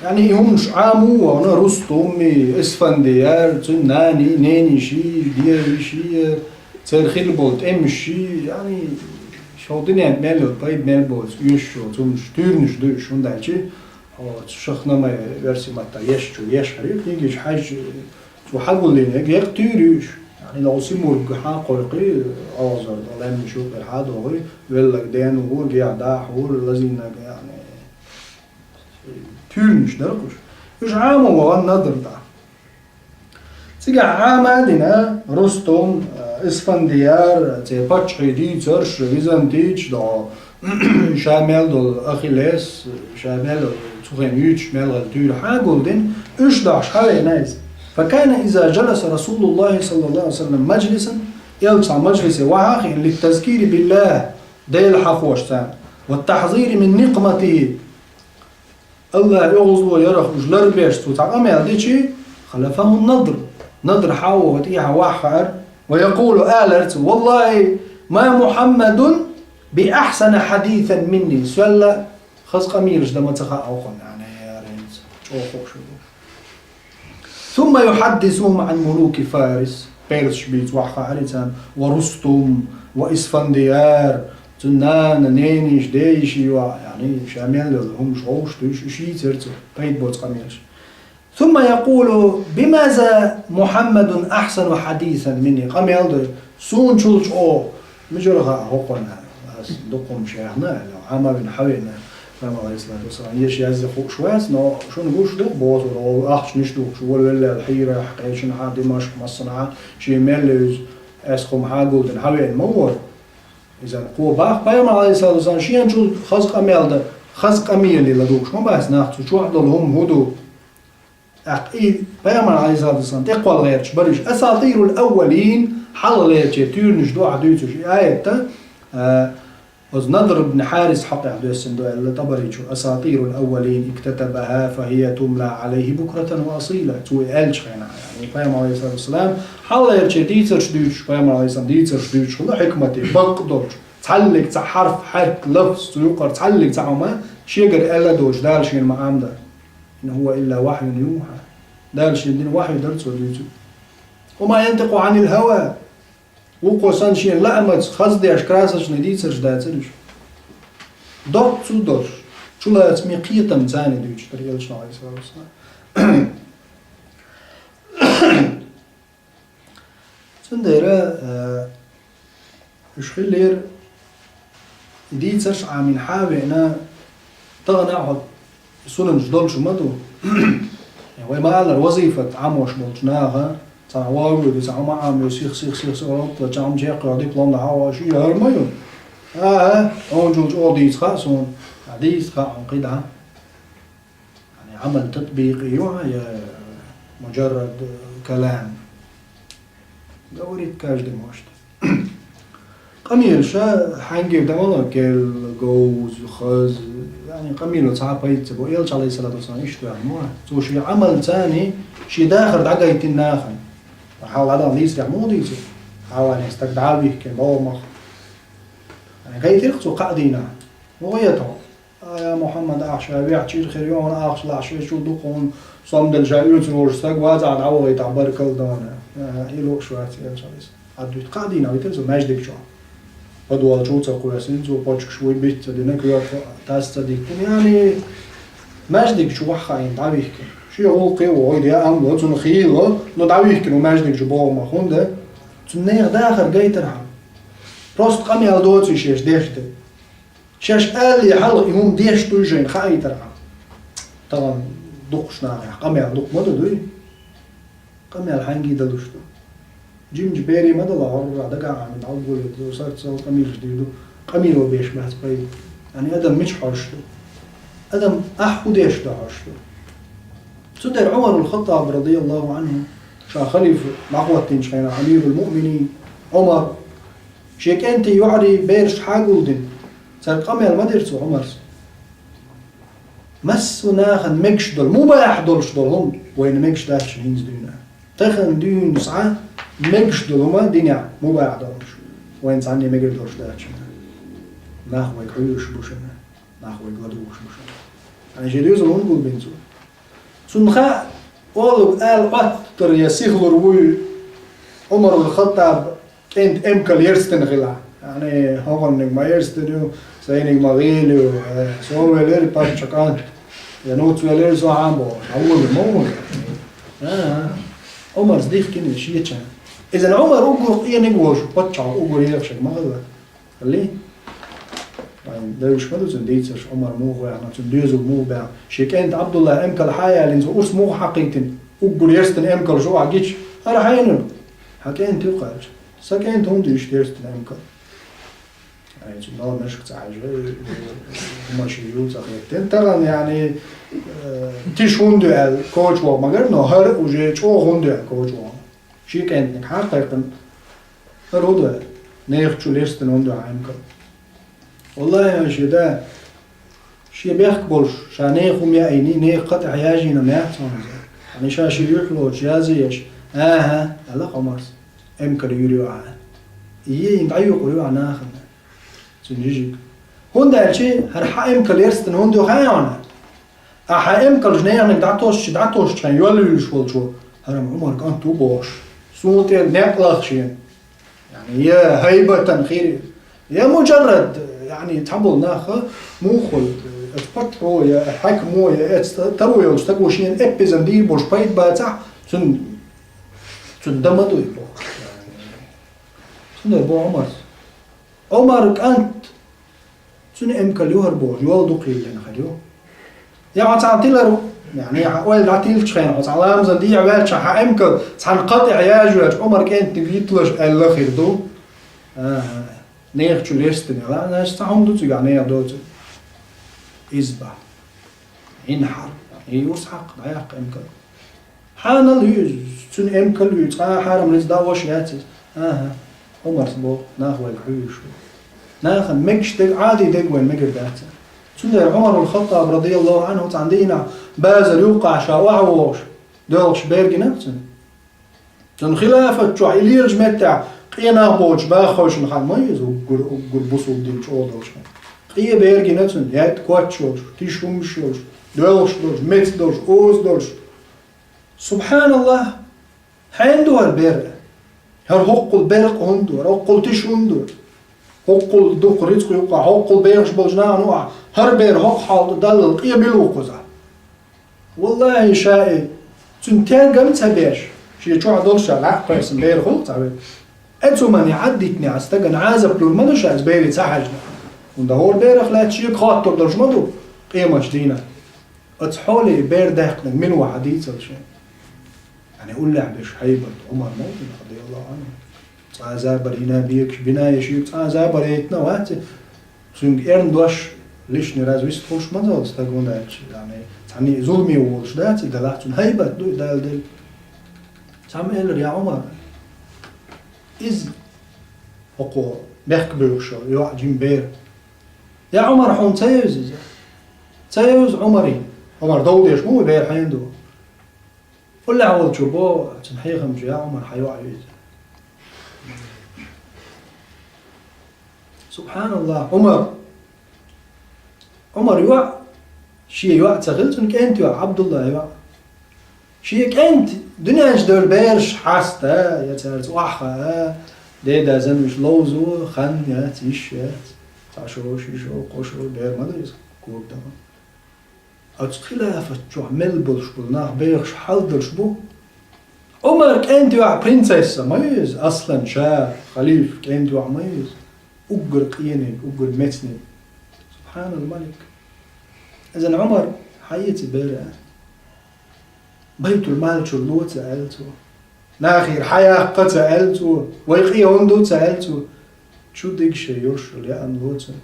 Яъни, и хӀуманаш Ӏамо вахана Рустуми, Исфандияр, цуьнан нани, нениши, дериши, церан хилла болу тӀемаши, яъни, шо дуьненна мел йолу пайда мел боцу оьшуш йолу хӀуманаш, туьйранаш ду уьш, хӀунда аьлча, оцу Шахнаме версий матта еш чу, еш хьари, книгаш хьаьжча, цо хьагулдина, гекъа туьйра ю уьш. Яъни, ло Симург хьан кхойкхий, озар, ло лаьмнаш юкъера хьан догӀий, веллаг ден ву, гех дахь ву, лазийнаг, яъни, туьйранаш дара уьш. Уьш Ӏамо вахана Надр тӀа. Цигахь Ӏама а дина, Рустум, Исфандияр, церан паччахьий дийцарш, византийчу догӀу, ша мел долу Ахиллес, ша мел долу цу хенахь юьйцуш мел хилла туьйра хьагулдина, уьш дахьаш хьавеана иза. فكان إذا جلس رسول الله صلى الله عليه وسلم مجلسا, элча цхьа мажлисе вахьа а хиъна, للتذكير بالله, Дела хьахош царна, والتحذير من نقمته, АллахӀан оьгӀазло ярах уьш ларбеш цо цхьа къамел дичи, خلفه النضر. Надр хьан ваха тӀехьа ваха хаьара, ويقول, алара цо: والله ما محمد بأحسن حديثا مني. Соьлла хаза къамелаш дан ма ца хаьа хӀокхунна, яъни, яра хӀинца чӀогӀа хууш ву. ثم يحدثهم عن ملوك فارس. Персаш бийца ваха хаьара царна, ورستم وإسفنديار. Цуьнан нана, нениш, дейиш йоӀ, яъни, ша мел йолу хӀуманаш вовшахтуьйсуш, уьш йийцира цо, пайда боцу къамелаш. ثم يقول: بماذا محمد أحسن حديثا مني؟ Къамел дой, суна чул чӀогӀа мичара хаьа хӀокхунна, ас дукха хӀуманаш яьхна, аьлла, Ӏама вина хьавеана, Пайхамар, алейхиссалату вассалам, еш язде хууш вац, но шуна гуш ду, бохура, ахчанаш духуш, волавелла хьийрахь, кхечанхьа, Димашкъ, массанхьа, шен мел левза, эс хӀума хьагулдина хьавеана ма вара. Иза кхо бах Пайхамар, алейхиссалату вассалам, шена чул хаза къамел дан, хаза къамеле ладугӀуш ма бац нах, цу чохь долу хӀума хӀун ду? ТӀаккха и Пайхамар, алейхиссалату вассалам, тӀекхолла гӀерташ бара уьш. أساطير الأولين, хьалха лерче туьйранаш ду ахь дуьйцуш и аятта, а, оцу Надр ибн Хьарис хьокъехь доьссина ду аьлла ТӀабаричо: أساطير الأولين اكتتبها فهي تملى عليه بكرة وأصيلا. Цо и аьллачу хенахь, яъни, Пайхамар, алейхиссалату вассалам, хьалха лерче дийцарш дуьйцуш, Пайхамар, алейхиссалам, дийцарш дуьйцуш хилла хьикмате, бакъ долчу, цхьаллиг цхьа хьарф, хьаьрк, лафз, цу юкъара цхьаллиг цхьа хӀума, шегара аьлла а доцуш, Дала шена ма-, Ӏамда. إن هو إلا وحي يوحى. Дала шена дина вахьйу дара цо дуьйцург. وما ينطق عن الهوى. Вукхо санна шен лаамца, хаза деш, красочный дийцарш дацара уьш. Доцца долуш, чулацаме кхетамца дуьйцуш дара элчано, алейхиссалату вассалам. Цундела, э, уьш хиллера, и дийцарш Ӏамийна хьан а веана, тахана а хьо сунанаш долуш ма ду. Вай ма-аллара, вазифат Ӏамош болчу наха, цхьа вагӀур ду, цхьа хӀума Ӏамош, сих, сих, сих, сих, ротта, цхьа хӀума чекхйо, диплом дан хьан вахаш, и хӀара ма ю. ХӀан-хӀа, хьуна чул чӀогӀа дийца хаьа суна. Дийца хаьа хьуна кхидӀа. Яъни, Ӏамал татбикъи ю хьан, я муджаррад калам? Говорит каждый может. Къамелаш хьангир да вала, кел, говз, хаз, яъни къамело цхьа пайда ца бо. Элча, алейхиссалату вассалам, иштта ваьхна ма вац. Цо шен Ӏамалца шен дахар дӀагайтина нахана. Хьал адам лийсарехь муха дийцар? Хьавале стаг дӀа а вихкина, бӀогӀамах. Гайтира-кх цо кхаа дийнахь. Муха гӀо я тхо? А, я Мухьаммад, ахь ша вехь чӀир хир ю хьуна, ахча лахь шайчул дукха хьуна, сомдала ша оьцур волчу стаг вац ахь дӀавахийтахь, баркалла ду хьуна. А, и лууш вац, элча, алейхиссалам. Ӏадвуьту кхаа дийнахь витира цо маьждиг чохь. Подвал чу ца кхоьссина цо, почкаш вуй биц ца дина, коьрта тас ца диттина. Яъни, маьждиг чу ваха хаийна, дӀавихкина. Шен гӀуллакхе вогӀу, я амма цунна хийла, но дӀавихкина ву маьждиг чу боху ма хӀунда? Цунна нехан дахар гайтархьама. Просто къамел доций шаьш деш де. Шаьш алале хьалха и хӀума деш дуй шайна хаийтархьама. Тахана дукхачу нахехь къамел дукха ма ду дуй? Къамел хьаьнгий далуш ду? Жимчу бере ма дала, хӀорра дагахь Ӏамин дӀалгуле ду, сарцал къамелаш дийр ду, къамело беш бац пайда. Яъни адам мича хьожуш ду? Адам ахь хӀун деш ду хьожуш ду? Цу дера Ӏумарул Хаттаб, радияллаху Ӏанху, ша халифа дӀахӀоттийначу хенахь, амирул муъминин Ӏумар, шен кӀентий, йоӀарий, бераш хьагулдина, цаьрга къамел ма дира цо, Ӏумарс. Массо а нахана мегаш долу, мубахь долуш долу хӀума вайна мегаш дац шуна хӀинца дуьйна. Тахана дуьйна схьа мегаш долу хӀума динехь мубахь долуш, вайна цхьанне мегар долуш дац шуна. Нах вайга хьоьжуш бу шуна, нах вайга ладугӀуш бу шуна. Ткъа шен доьзал хӀунда гулбина цо? Цунна хаьа, олуг ала Ӏоттар я сихлур вуй Ӏумарул Хаттаб кӀентан эмкал ерстина хилахь. Яъни, хӀокхунниг ма ерстина ю, сайниг ма гӀийла ю, э, со велира паччахь кӀант, я нуц велира со хьан бохуш, хьан вуна, ма вуна. А, Ӏумарс дихкина шеча. Иза Ӏумар уггар къениг волуш, паччахь уггар ехашаг ма хилла. Хилли? Вайн девзаш ма ду цуьнан дийцарш, Ӏумар муха ваьхна, цуьнан доьзал муха баьхна. Шен кӀентан Ӏабдуллан эмкал хьаялийна, цо урс муха хьакхийтина, уггар ерстина эмкал шу ахь гича, хӀара хьенан? Хьан кӀентан ю кхаьча. Сан кӀентан хӀунда ю иштта ерстина эмкал? Ай, цу нал мешка ца хьажа, хӀума ши ю ца хеттина. Тахана, яъни, э, тиша хӀунда ю аьлла коча вогӀу магар, но хӀара уже чӀогӀа хӀунда ю аьлла коча вогӀу. Шен кӀентаниг хьакхайкхина, хӀара хӀун ду аьлла, нехан чу лестина хӀунда ю хьан эмкал? Валлахи, шен да, шен бехк болуш, ша нехан хӀума яийний, нехан кха тӀехь яжийна ма яц хьуна иза. Хьан ша шен юьхь лоцуш, язъеш, аха, аьлла Ӏумарс, эмкал юьр ю ахьа. Е, дӀаюкъур ю ахьа нахана. Цуьнан жижиг. ХӀунда аьлча, хӀара хьан эмкал ерстина хӀунда ю хаьий хьуна? Ахьа эмкалш неханиг дӀатосча, дӀатосчхьан йоллуьйлуш волчо, хӀара-м Ӏумар кӀант ву бохуш, суна тӀера некъ лаха шена. Яъни, я хӀайбатан хир, я муджаррад, яъни, цхьаболу нах, муха хуьлу, оцу паччахьо, я хьаькамо, я эцу таро йолчу стаго шена эппизан дийр болуш пайда бацахь, цуьнан, цуьнан дан ма дуй бохуш. Цундела боху Ӏумарс. Ӏумар кӀант, цуьнан эмкал ю хӀара бохуш, йол дукха йиллина хир ю. Я хьо цхьана тилар ву, яъни хьан ойла дӀатиллачу хенахь, хьо цхьана ламазан дехьа ваьлча, хьан эмкал цхьана кха тӀехь яжавелча, Ӏумар кӀентаниг йитталаш аьлла хир ду. Аха, нехан чу лестина, ла, значит, цхьа хӀума ду цигахь, нехан доцург. Иза бахьа. Ин хьар. И урс хьакха, дӀаяккха эмкал. Хьанал ю иза, цуьнан эмкал ю, цкъа а хьарам риза дӀа а ваша яц иза. Аха, Ӏумарс боху, нах вайга хьуьйуш ву. Нахана мегаш дерг, Ӏади дерг вайн мегар дац. Цундела Ӏумарул Хаттаб, радияллаху Ӏанху, цхьана дийнахь базар юккъахь ша охьавогӀуш, доьлхуш бер гина цуьнан. Цуьнан хилафат чохь и лелачу меттехь къен нах боцуш баха хевшина хан ма ю иза, уггар, уггар бусулба дин чӀогӀа долчу хенахь. Къен бер гина цуьнан, яйтта коч йолуш, тиша хӀумаш йолуш, доьлхуш долуш, меца долуш, оза долуш. Субханаллах! Хьенан ду хӀара бер? ХӀара хӀоккхул беркъа хӀунда ду? ХӀара хӀоккхул тиша хӀунда ду? ХӀоккхул дукха рицкъ юккъахь, хӀоккхул бехаш болчу нахана юкъахь, хӀара бер хӀокху хьалта даллал къен мила ву кхузахь? Валлахи, ша и цуьнан тергам ца беш, шен чохь долуш ша лаьа кхоьссина бер хуьлу цхьа вер. Эцу мани Ӏаддитинехь стагана Ӏазап лур ма ду ша иза бере ца хьаьжна. ХӀунда хӀора берах лаьцна шега хоттур долуш ма ду къемаш дийнахь. Оцу хьоле бер даьккхинарг мила ву хьан дийцал шен? Яъни уллехь беш хьайбат Ӏумар ма ву, радияллаху Ӏанху. Цкъа а забар йина бекаш бина, я шега цкъа а забар яйтина вац и. Цуьнга эрна дош лишний раз вистхуьлуш ма ца волу стаг, хӀунда аьлча, яъни, цхьанне а зуламе волуш дац и, делахь цуьнан хьайбат ду и Дала делла. Цхьамма элира: «Я Ӏумар, иза хӀокхо Бехк буьйхуш йоӀ, жима бер. Я Ӏумар, хьуна ца евза иза? Ца евза Ӏумаре. Ӏумар дов деш ма ву, бер хьенан ду. Уллехь волчо боху цуьнан хьехамчо: я Ӏумар, хьан йоӀ ю иза. СубхьаналлахӀ, Ӏумар. Ӏумар йоӀ, шен йоӀ ца хилла цуьнан, кӀентан йоӀ, Ӏабдуллан йоӀ. Шен кӀентан дуьнен чу девлла бераш хьаста, я цаьрца охьахаа, деда занвеш ловзо, хан яц, йиш яц. Цхьа шо, ши шо, кхо шо бер ма ду иза, кога даха. Оцу хилафат чохь мел болуш болу нах бехаш хьал долуш бу. Ӏумар кӀентан йоӀ принцесса ма ю иза, аслан ша, халифа кӀентан йоӀ ма ю иза. Уггар къениг, уггар мецниг. Субхьанал малик. Иза Ӏумар, хьан эца бер а? Байтул-мал чуьра ло ца аьлла цо. Нахера хьан яккха ца аьлла цо. Вай къен хӀунда ду ца аьлла цо. Чу диг шайн йолуш йолу яа ло цунна.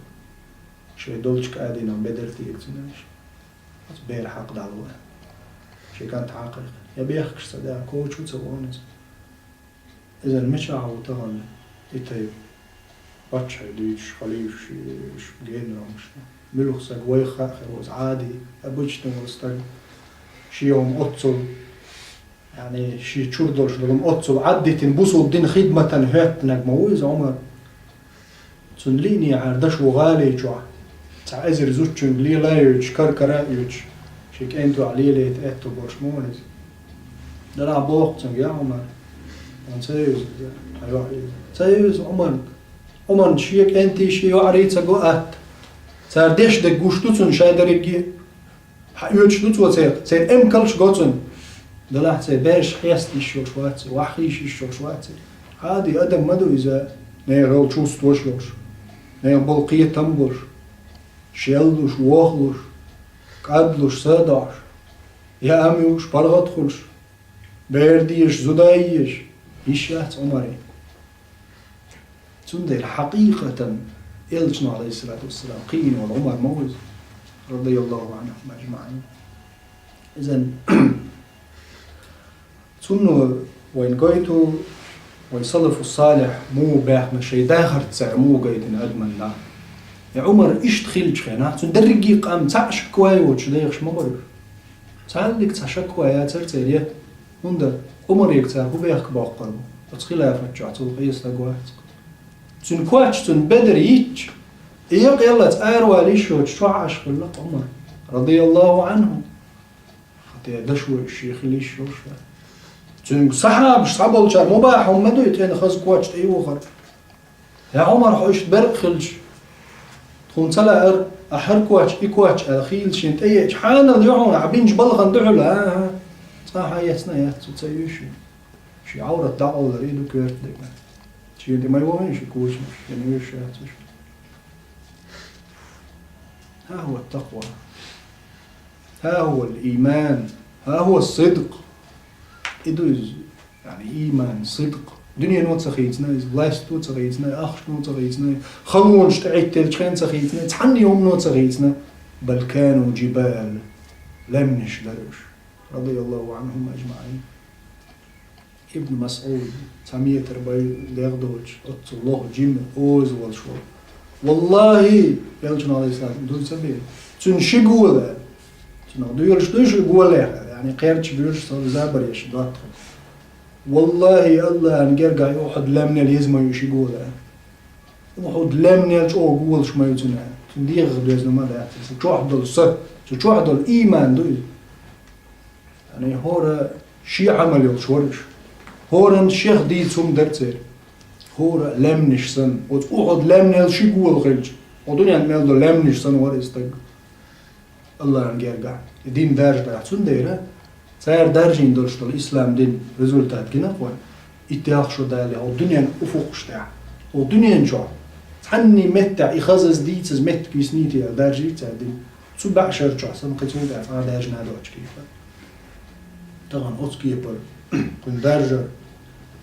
Шайн долчу кӀадинах бедар тега цунна аьлла. Оцу бер хьакха дӀало. Шен кӀант хьакхайкха. Я бехкаш ца да, кочу ца вон иза. Иза мичахь ву тахана и тайпа? Паччахье дуьйцуш, халифаш, генералаш. Муьлха саг вайх хаа хир ву иза, Ӏади, обычный волу стаг. Шен хӀума оццул, яъни, шен чуьра долуш долу хӀума оццул Ӏаддитина, бусулба дин хидматан хӀоьттинарг ма ву иза Ӏумар. Цунна лиънехьара дашо гӀали чохь, цхьа эзар зудчуьнга лела а йоьдуш, кар-кара а оьцуш, шен кӀентан йоӀ лелайта аьтто болуш ма вара иза. Делахь боху цуьнга: я Ӏумар, хьуна ца евза иза, хьан йоӀ ю иза? Ца евза Ӏумарна. Ӏумарна шен кӀентий, шен йоӀарий ца го атта. Цара деш дерг гуш ду цунна шайн дерриге а. Хьан оьцуш ду цо церан, церан эмкалш го цунна. Делахь церан бераш хеста йиш йолуш вац, ваьхьа хийша йиш йолуш вац. Ӏади адам ма ду иза, нехан чувстваш йолуш, нехан болу кхетам болуш, шеллуш, вохлуш, кӀадлуш, са а дохьуш, яа муьлш, паргӀат хуьлуш, бер дезаш, зуда езаш, йиш яц Ӏумаре. Цундела хьакъикъатан элчано, Ӏалайхиссалату вассалам, кхиийна волу Ӏумар ма ву иза, радияллаху Ӏанхум ажмаӀин. Изан цунна вайна гойту, вай салафу салихь муха баьхна, шайн дахарца цара муха гайтина адаман нах. И Ӏумар иштта хиллачу хенахь, цуьнан дерриге а къам цхьаъ шаквай воцуш дехаш ма бара уьш. Цхьаьнниг цхьа шаква яцара церан, хӀунда Ӏумарега цара хӀун бехк боккхур бу? Оцу хилафат чохь цул къен стаг вац. Цуьнан коч, цуьнан бедар йитча, и якъ яллалц аравала йиш йоцуш чохь Ӏаш хилла Ӏумар, радияллаху Ӏанху. Хьан те дашо шен хила йиш йолуш вара. Цуьнга сахьабаш схьаболчара мубахь хӀума ма дуй, тӀена хаза коч тӀе йохар. Я Ӏумар, хьо иштта беркъа хилча, тхуна ца лаьара, ахь хӀара коч, и коч аьлла хийла шена тӀееача, хьанал ю хьуна, ахь бинчу балхана дуьхьал, а-а, цкъа а хьан эцна а яц цо, ца юьйш ю. Шен Ӏаврат дӀакъовлар и ду коьрта дерг. Шена тӀе ма йохийна шен кочанаш, шена юьйш яц уьш. ХӀа хӀуа такъва. ХӀа хӀуа иман. ХӀа хӀуа сидкъ. И ду иза, яъни, ийман, сидкъ. Дуьнено ца хийцина иза, власто ца хийцина, ахчано ца хийцина, халонаш тӀе Ӏиттелчхьан ца хийцина, цхьанне хӀумано ца хийцина. Бал кану джибал. Лаьмнаш дара уьш. Радияллаху анхум аджмаин. Ибн Масъуд, цхьа метр бай дегӀ доцуш, оццул лоха, жима, оза волуш вара. Валлахи, Элчано, алейхиссалам, дуй ца бе. Цуьнан ши гола. Цунах доьлуш дуй ши голех, яъни кхерча боьлуш, со забар еш, доттагӀа. Валлахи, Аллахьан гергахь Ухьуд лаьмнел еза ма ю ши гола. Ухьуд лаьмнел чӀогӀа голаш ма ю цуьнан. Цуьнан дегӀах доьзна ма дац. Цу чохь долу са, цу чохь долу ийман ду иза. Яъни хӀора шен Ӏамал йолуш вара уьш. ХӀоран шех дийца хӀума дара церан. ХӀора лаьмнаш санна. Оцу Ухьуд лаьмнел ши гола хилча, хӀо дуьненна мел долу лаьмнаш санна вара иза стаг. Аллахьан гергахь, и дин даржадахь. Цундела цара даржийна долуш долу ислам дин результат гина вай. Итт-ялх шо далале, хӀо дуьненан уфукъаш тӀехь, хӀо дуьнен чохь, цхьанний меттехь и хазаза, дийцаза меттиг висний те аьлла, даржийра цара дин. Цу баьӀ шар чохь санна, кхин цуьнга цкъа а даржина доцуш кийпа. Тахана оцу кепара, кхуьнан даржар,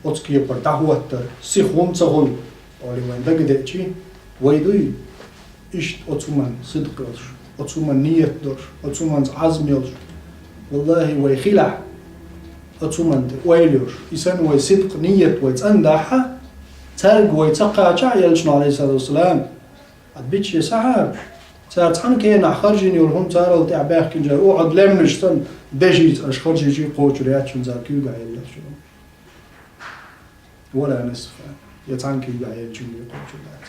оцу кепара дӀахӀоттар, сиха хӀума ца хуьлу, олий вайн дагадеъчий, вай дуй, иштта оцу хӀуманна сидкъ йолуш, оцу хӀуманна ниет долуш, оцу хӀуманца Ӏазм йолуш. Валлахи, вай хилахь, оцу хӀуманна тӀе ойла йолуш, и санна вай сидкъ, ниет вай цӀандахьа, Цаьрга вай ца кхачахь, элчано, алейхиссалату вассалам, ат бичча сахьабаш, цара цхьана кенахь харжийна йолу хӀума царал тӀехь баьхкинчара, Ухьуд лаьмнаш санна, дешица аша харжийчий кхочур яц шуна цара куьйгахь еллачуьра. Вала нисфа. Я цхьана куьйгахь еллачуьнга кхочур дац.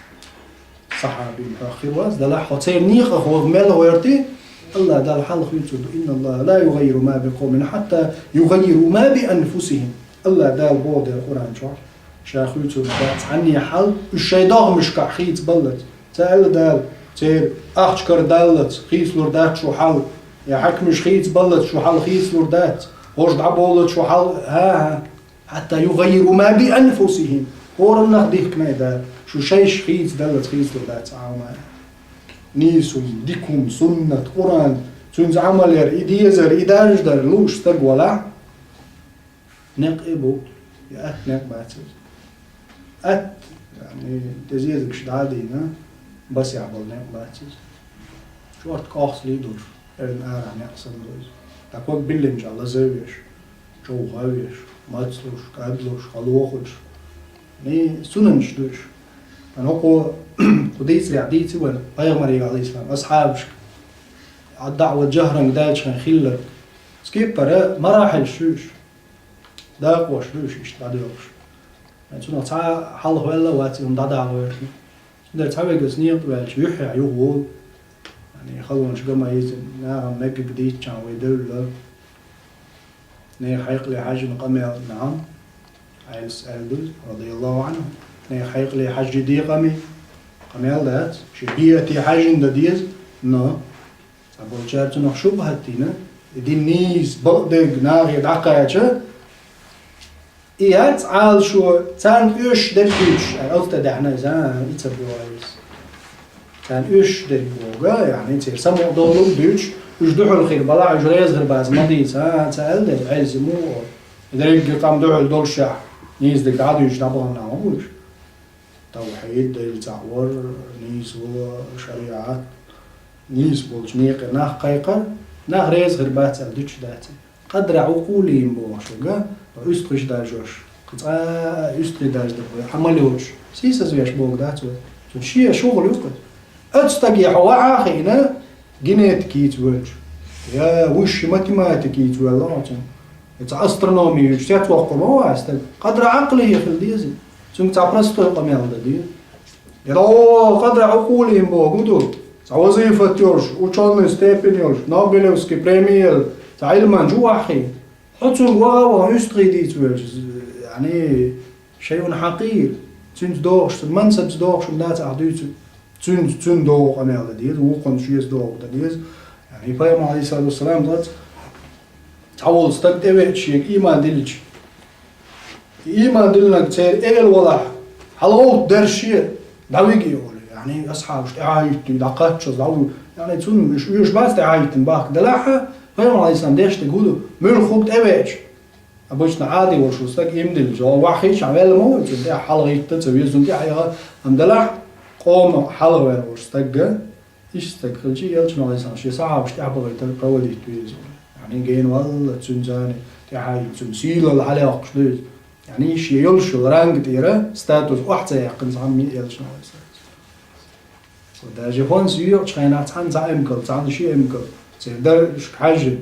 Сахьабин хьох хир вац, делахь хьо церан некъах ваха мел гӀоьрти, Аллах Дала хьалха хуьйцур ду: «Инна Аллаха ла югаййиру ма би къовмин хьатта югаййиру ма би анфусихим». Аллах Дала боху дела Къуръан чохь, ша хуьйцур ду дац цхьанне хьал, уьш шайн догӀмашкахь хийца баллалц. Ца аьлла Дала, церан ахча карадаллалц хийцалур дац шу хьал, я хьаькамаш хийца баллалц шу хьал хийцалур дац, хӀорш дӀаболлалц шу хьал, хӀа-хӀа. Хьатта югаййиру ма би анфусихим. ХӀораннах дихкина и Дала, шу шайша хийца даллалц хийцалур дац Ӏама. Нийсум, дикум, суннат, Къуръан, цуьнца Ӏамал яр, и дезар, и даржадар лууш стаг валахь, некъ и бу, и атта некъ бац иза. Атта, яъни, дезезагаш дӀа а дийна, басехь болу некъ бац иза. Шорта кӀохсалий долуш, эрна арахь некъ санна ду иза. ТӀаккха биллинчохь лаза а веш, човха а веш, мацлуш, кӀадлуш, халохуш. Ни сунанаш ду уьш. Ткъа хӀокхо кху дийцарехь дийци вайна, пайхамарий, алейхиссалам, асхьабашка, а даӀват жахӀранга даьллачхьана хилларг. Скиппара марахьилаш ю уьш. Дакъош ду уьш иштта дӀадоьлхуш. Цунах цхьа хьалха ваьлла а вац и хӀума дӀадахьа гӀоьртина. Цундела цхьа вегас некъа ваьлча, юьххьехь юха волу. Яъни, халонаш ган ма йийцина, нахана меггиг дийцчахьана вай девлла. Нехан хьекъале хьаьжжина къамел, наам, Ӏелас аьлла ду иза, радияллаху Ӏанху. Нехан хьекъале хьаьжжина декъаме къамел дац, шен биате хьаьжжина дан деза, но цхьаболчара цунах шубхьат дина, и дин нийса бакъдерг нахе дӀакхача, и яц Ӏалашо, царна оьшуш дерг дуьйцуш, ай, алц тӀе даьхьна иза, а, и ца боху иза. Царна оьшуш дерг боху, яъни церан самукъадолу дуьйцуш, уьш дуьхьал хир балахь, уьш реза хир бац ма дийца, а, ца аьлла дерг, Ӏелза муха олу. И дерриге къам дуьхьал долушехь, нийса дерг дӀадуьйцуш дӀабахана хӀун бу уьш? Тавхьид, Дела цхьаъ вар, нийсо, шариӀат, нийса болчу некъе нах кхайкхар, нах реза хир бац аьлла дуьтуш дац. Къадра Ӏукъулийм боху шуьга, уьстагӀаш даржош, кхин цкъа а уьстагӀий даржадо, Ӏамал йоцуш, сийсазвеш боху дац вай. Цуьнан шен шугӀал ю-кх иза. Оцу стаге хьо вахьа а хиъна, генетика йийца воьлча, я высший математика йийца воьлла хьо цунна. Я цхьа астрономи юьйцуш, цец воккхур ма ву хьан стаг. Къадра Ӏакълий хила деза. Цуьнга цхьа простой къамел дан деза. Я догӀу къадра Ӏукъулийм боху ду. Цхьа вазифат йолуш, учёный степень йолуш, Нобелевский преми елла, цхьа Ӏилманча ву ахь хиъна. Хьо цуьнга ваха а ваха уьстагӀий дийца воьлча, яъни, шайъун хьакъир. Цуьнца догӀуш, цуьнан мансабца догӀуш хӀума дац ахь дуьйцург. Цуьнца, цуьнан догӀу къамел дан деза, вукхунца шеца догӀу дан деза. Яъни, пайхамар, алейхиссалату вассалам, цхьа цхьа волу стаг тӀевеача шега ийман диллича, ийман диллинарг церан эла валахь, хьалагӀовттадерш шен, дӀавига и олу. Яъни, асхьабаш тӀаьхьахӀиттий, дӀакхаччалц дӀавига. Яъни, цунна уьш оьшуш бац тӀаьхьахӀиттина бахка. Делахь а, пайхамар, алейхиссалам, деш дерг хӀун ду? Муьлха хӀума тӀевеача, обычно Ӏади волуш ву стаг ийман диллича, вахьийча ваьлла ма ву, цунна тӀехь хьалагӀитта ца веза, цунна тӀехь яха. Амма делахь, къоман хьалха ваьлла волуш стагга, иштта стаг хилча, элчано, алейхиссалам, шен сахьабаш тӀаьхьа бахийтар проводить веза. Яъни, гена валла, цуьнан зани тӀаьхьа а йина, цуьнан сийлалла хьалаяккхуш ду иза. Яъни, шен йолуш йолу ранга тӀера статус охьа ца яьккхина цхьамма а элчано, алейхиссалам. Даже хӀонс йоькъучу хенахь цхьанна цхьа эмкал, цхьанна ши эмкал, церан даржашка хьаьжжина.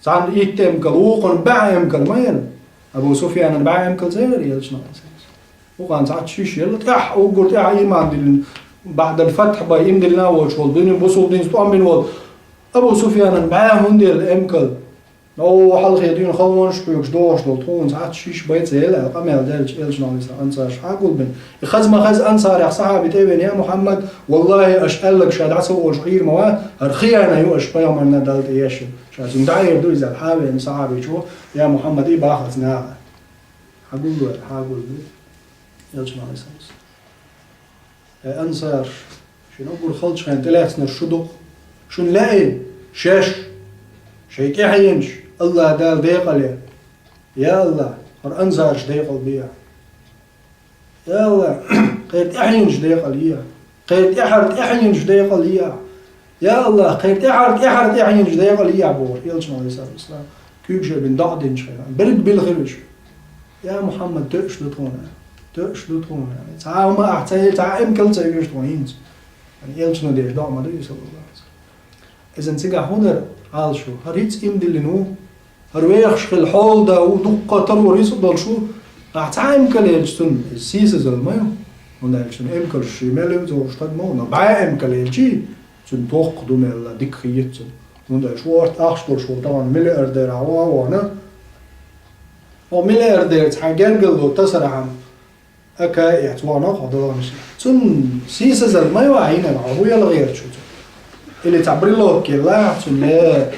Цхьанна итт эмкал, вукхунна бӀе эмкал ма яра. Абу Суфьянан бӀе эмкал ца яра элчано? Вукхунна цхьацца шиш яра, тӀаьхьа, уггар тӀаьхьа ийман диллина, баӀдал фатхь бен ийман диллина а воцуш волу, дуьненан бусулба динца тӀом бина волу Абу Суфьянан бӀе хӀунда яра эмкал? О, хьалхе дуьйна халонаш хьоьгуш догӀуш долу тхуна цхьацца шиш бен ца яра аьлла къамел делча, элчано, алейхиссалам, ансарш хьагулбина. И хаза ма хаза ансарех сахьаби тӀевеана: «Я Мухьаммад, валлахи, аша аьлларг ша дӀа ца олуш Ӏийр ма вац, хӀара хиана ю аша пайхамарна Далла тӀеешна». Ша цуьнга дӀаэр ду иза аьлла, хьавеана сахьабичо: «Я Мухьаммад, и бахац наха». Хьагулло аьлла, хьагулбина. Элчано, алейхиссалам. Хьай ансарш, шуна уггар халчу хенахь тӀелаьцнарш шу ду-кх. Шуна лаьий шаьш, шайн тӀаьхьенаш Аллах Дала декъалъе. Я Аллах, хӀара ансарш декъалбе ахь. Я Аллах, кхеран тӀаьхьенаш декъалъе ахь. Кхеран тӀаьхьара тӀаьхьенаш декъалъе ахь. Я Аллах, кхеран тӀаьхьара тӀаьхьара тӀаьхьенаш декъалъе ахь бохуш, элчано, алейхиссалату вассалам, куьйгаш а бина, доӀа динчу хенахь, берриг билхира уьш. Я Мухьаммад, тоьуш ду тхуна. тоьаш ду тхуна, аьнна. Цхьа а хӀума ахь ца, цхьа а эмкал ца оьшу тхуна хӀинца. Аьнна, элчано деш доӀа ма ду иза, саллаллаху Ӏалайхи ва саллам. Изан цигахь хӀунар Ӏалашо, хӀара хӀинца иман диллина ву, хӀара вехаш хила хьолада ву, дуккха таро рицкъ долуш ву, ахь цхьа а эмкал елча цунна иза сийсазалла ма ю. ХӀунда аьлча цунна эмкалш ший мел ю, зовш стаг ма ву, но бӀе эмкал елчий, цунна тохха ду мелла, дика хета цунна. ХӀунда аьлча ву ахча долуш волу тахана миллиардер а ву а вахана, хьо миллиардер цхьа гергарло тасархьама, АК эца вахана хьо догӀанаш. Цунна сийсазалла ма ю ахь йинарг, хьо хӀун яла гӀерташ ву цунна? Или цхьа брелок елла ахь цунна, э,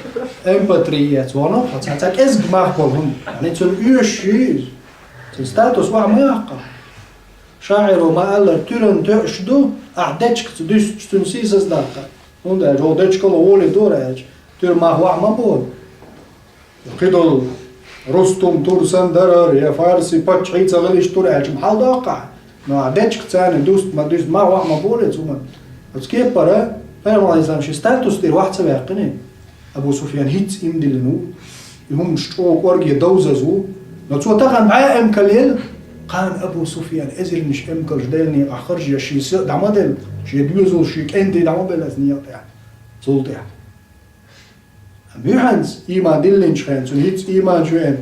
эм пэ три эца вахана хьо, цхьа, цхьа кӀезиг мах болу хӀума. Яъни цунна оьшуш ю иза. Цунна статус охьа ма яккха. ШаӀиро ма-аллара, туьран тоьаш ду, ахь дечкаца дуьстича цунна сийсаздаккха. ХӀунда аьлча хӀокху дечкало гӀоле дора аьлча, туьра мах охьа ма болу. Кхидолу Рустум тур санна дара, я фарси паччахьий ца хила иштта тур аьлча, ма хьал доккхахь. Но ахь дечка царна дуст ма дуьст, ма ваха ма боле цу хӀуманна. Оцу кепара, пайхамар Ӏалайхиссалам шен статус тӀера ваха ца ваьккхина. Абу Суфьян хӀинца иман диллина ву. И хӀуманаш чӀогӀа кӀорге довзаза ву. Но цо тахана бӀе эмкал елла, кхана Абу Суфьян эзарнаш эмкалш деллане ахь харжа шен са а дӀа ма делла, шен доьзал, шен кӀентий дӀа ма белла аса некъа тӀехь, цул тӀехь. Амма юьхьанца ийман диллинчу хенахь, цуьнан хӀинца ийман чу веана,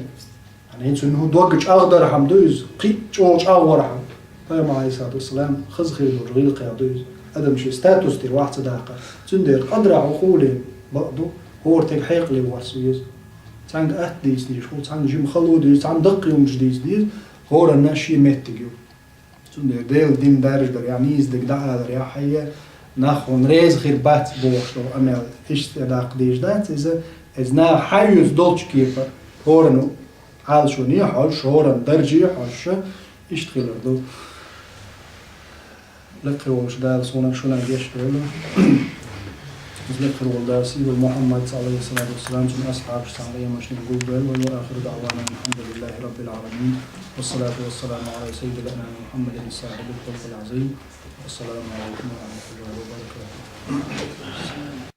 хӀинца цуьнан хӀун дог чӀагӀдархьама ду иза, кхин а чӀогӀа чӀагӀвархьама, пайхамар, Ӏалайхиссалату вассалам, хаза хир долчу гӀиллакхех ду иза. Адам шен статус тӀера ваха ца даккха. Цундела къадрахь хӀокху хӀуле бакъ ду, хӀора стеган хьекъале варса веза. Цхьаьнга атта дийца дезаш хуьлу, цхьаьнга жима хало деза, цхьаьнга даккхий хӀуманаш дийца деза, хӀоранна шен меттиг ю. Цундела Делан дин даржадарехь, нийса дерг дӀааларехь, хьайя, нах хьуна реза хир бац бохуш долу амал иштта тӀедаккха дезаш дац иза, иза наха хьаоьцу долчу кепара, хӀоранна Ӏалашоне хьожуш, хӀоранна дарже хьожуш, иштта хилар ду. Лекха волчу Дала суна шуна гечдойла. Иза лекха волу Дала сийлахь Мухьаммад, Ӏалайхиссалату вассалам, цуьнан асхьабаш цхьаьна лемашниг гулбойла вай, ва ахиру даъвана алхьамдулиллахи раббил Ӏаламин. Вассалату вассаламу Ӏала саййидил анами Мухьаммадин сахьибил халкъил Ӏазим. Ассаламу Ӏалайкум ва рахматуллахи ва баракатух.